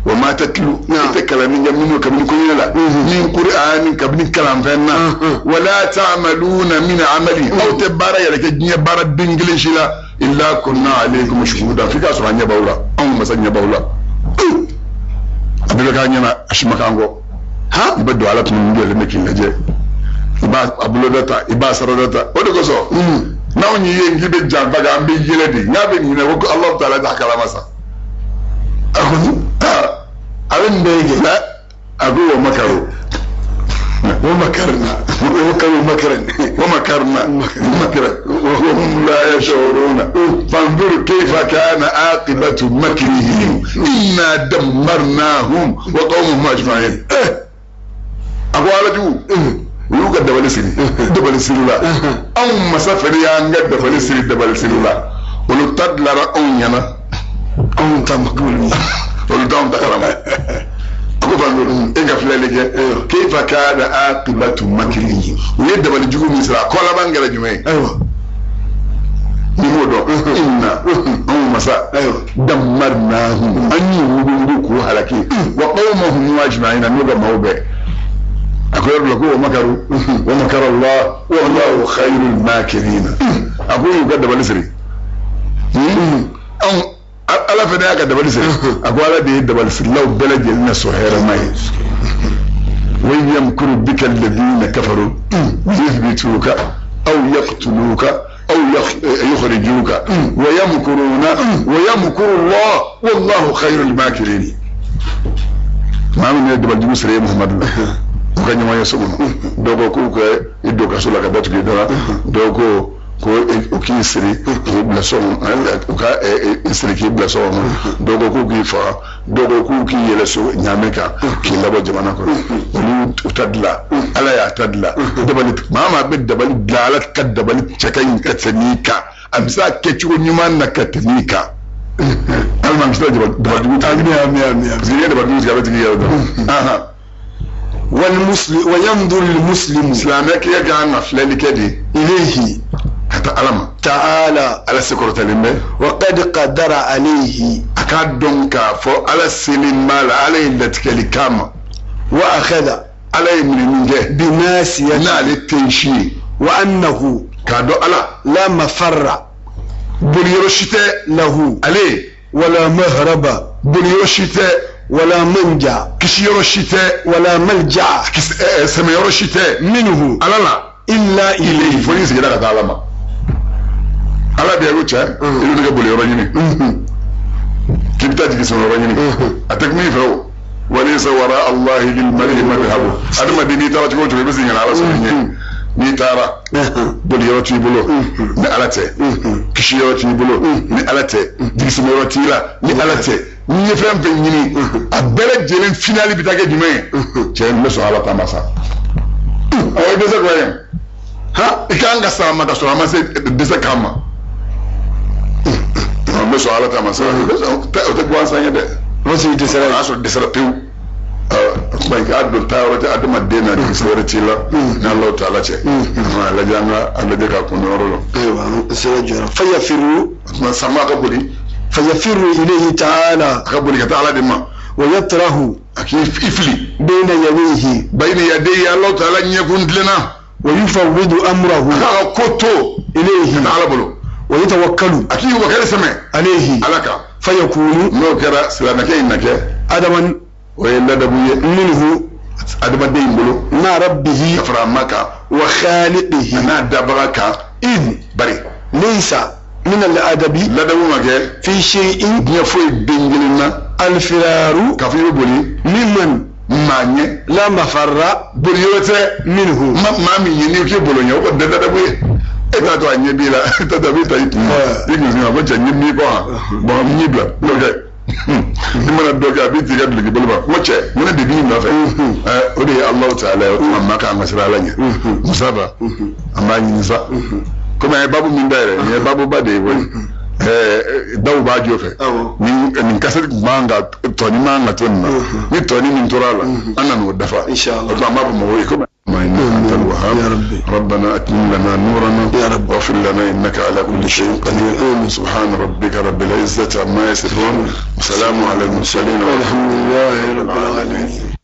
وما تتلو تكلم من كم كل لا من قرآن كم كلام فينا ولا تعملون من عمل أو تبارا يا لك الدنيا بارا بإنجليزي لا إلا كنا عليكم شهودا في كاس رانيا باولا أو مثلا باولا أبي لك أنا أشمك عنه ها يبدو على تمنية لما كنا جاي يبا أبلودتا يبا سرودتا ودكوسو n'anw ye n k'i bɛ janfa kɛ an bɛ yɛlɛ de n'a bɛ ɲinɛ ko Alahu taala t'a kalama sa. A ko a bɛ nin bɛɛ kɛ a ko wa makaru ومكرنا ومكروا مكرا ومكرنا مكرا وهم لا يشعرون فانظر كيف كان عاقبة مكرهم إنا دمرناهم وقومهم أجمعين. A ko ala jugu, u y'u ka dabali siri dabali siri la, anw masa fɛnɛ y'an ka dabali siri dabali siri la, olu ta dilara anw ɲɛna, anw ta ma k'olu olu t'anw ta kalama. A ko fanzur, e ka filɛli kɛ, keifa kana aqibatu makrihim, u ye dabali jugu min siri, a kɔ laban kɛra jumɛn ye? Ni m'o dɔn, inna, anw masa, dammarnahum, an y'u wuguwugu k'u halaki, wa qawmahum ajma'ina, n'u ka maaw bɛɛ. A ko yɔrɔ la ko wa makaru wa makara Allah wallahu khayrul makirina. A ko y'u ka dabali siri, anw ala fana y'a ka dabali siri. A ko ala de ye dabali sirilaw bɛɛ lajɛlen na sɔn hɛrɛma ye. Wa yamkuru bika alladhina kafaru liyuthbituka aw yaqtuluka aw yukhrijuka wa yamkuruna wa yamkuru Allah wallahu khayrul makirin. Maa min ye dabali jugu siri ye Muhammadu la, u ka ɲɔgɔn ye so kɔnɔ, dɔw ko k'u ka i don kaso la ka datugu i da la, dɔw ko ko u k'i siri k'i bila so kɔnɔ, u ka i siri k'i bila so kɔnɔ, dɔw ko k'u k'i faga, dɔw ko k'u k'i yɛlɛ so ɲaamɛ kan k'i labɔ jamana kɔnɔ. Olu u ta dilan, ala y'a ta dilan. Dabali, maa maa bɛ dabali dilan, ala ka dabali cɛ ka ɲi ka tɛmɛ i kan, a bɛ se a kɛcogo ɲuman na ka tɛmɛ i kan. Hali maa bɛ se ka dabali jugu tigɛ, parce que n'i ye dabali jugu tigɛ, a bɛ tigi yɛrɛ dɔn. والمسلم وينظر المسلم silamɛ kɛ kan ka filɛli kɛ de إليه ka taa ala ma تعالى ala sekɔrɔtalen bɛ وقد قدر عليه a k'a dɔn k'a fɔ ala selen b'a la, ala ye latigɛli k'a ma وأخذ ala ye minɛni kɛ بناسيته n'ale tɛ si ye وأنه k'a dɔn ala لا مفر boliyɔrɔ si tɛ له ale ولا مهرب boliyɔrɔ si tɛ ولا منجا kisiyɔrɔ si tɛ ولا ملجأ sɛmɛyɔrɔ si tɛ منه ala la إلا ilayi إليه fo n'i seginna ka taa ala ma. Ala de ko cɛ i bɛ ka boliyɔrɔ ɲini k'i bɛ taa jigin sɛmɛyɔrɔ ɲini, a tɛ kuma i fɛ o. Walaysa wara Allahi lil mar'i madhhabu, adamaden n'i taara cogo o cogo i bɛ segin ka na ala sɔrɔ i ɲɛ. N'i taara, boliyɔrɔ t'i bolo ni ala tɛ, kisiyɔrɔ t'i bolo ni ala tɛ, jigisɛmɛyɔrɔ t'i la ni ala tɛ. N'i ye fɛn fɛn ɲini, a bɛɛ lajɛlen finali bɛ taa kɛ jumɛn ye? Cɛ, n bɛ sɔn ala ta ma sa. Awɔ, i dɛsɛ kura ye ha i kan ka sa ma ka sɔrɔ a ma se dɛsɛ k'a ma. N bɛ sɔn ala ta ma sa, o tɛ gansan ye dɛ. o sigi O dɛsɛra y'a sɔrɔ dɛsɛra pewu. O tuma i k'a dɔn taa yɔrɔ tɛ adamaden na, dɛsɛ wɛrɛ t'i la ni Alahu taala cɛ. A lajɛ, an ka a lajɛ k'a kun yɔrɔ la. Ayiwa, n sera jɔra fayafiru O tuma sama ka boli fayafiru ilayhi ta'ala a ka boli ka taa ala de ma wa yatrahu a k'i fili bayna yadayhi bayna yadayhi, Alahu taala ɲɛkun tilenna wa yufawwidu amrahu a k'a ka ko to ilayhi ka taa ala bolo wa yatawakkalu a k'i wakali sɛmɛ alayhi ala kan. Fayakunu n'o kɛra, silamɛkɛ in na kɛ adaman o ye ladabu ye minhu adamaden in bolo ma rabbihi ka fara a ma kan wa khaliqihi a n'a dabaga kan. Id bari laysa min al-adabi ladabu ma kɛ fi shay'in diɲɛ foyi den kelen na al-firaru k'a fɔ i bɛ boli mimman maa ɲɛ la mafarra boli yɔrɔ tɛ minhu maa min ye n'i k'i bolo ɲɛ, o kɔni tɛ ladabu ye. E t'a to a ɲɛ b'i la, e t'a to a b'i ta i kun i kun ma ko cɛ ɲɛ b'i kɔ han, bɔn n y'i bila dɔ kɛ, i mana dɔ kɛ a b'i t'i ka duloki bolo ma ko cɛ n ko ne de b'i nɔfɛ. O de ye Alahu taala ye. O tuma maa kan ka siran ala ɲɛ. Musaba, an b'a ɲini sa, komi an ye baabu min dayɛlɛ, nin ye baabuba de ye koyi. Daw b'a jɔ fɛ nin kasɛti tun man ka tɔni man ka to nin na, ni tɔni min tora a la, an nan'o dafa. Inshallah. O tuma an b'a fɔ mɔgɔw ye komi إنك أنت الوهاب يا ربي. ربنا أتمم لنا نورنا يا رب. واغفر لنا إنك على كل شيء قدير. سبحان ربك رب العزة عما يصفون وسلام على المرسلين والحمد لله رب العالمين.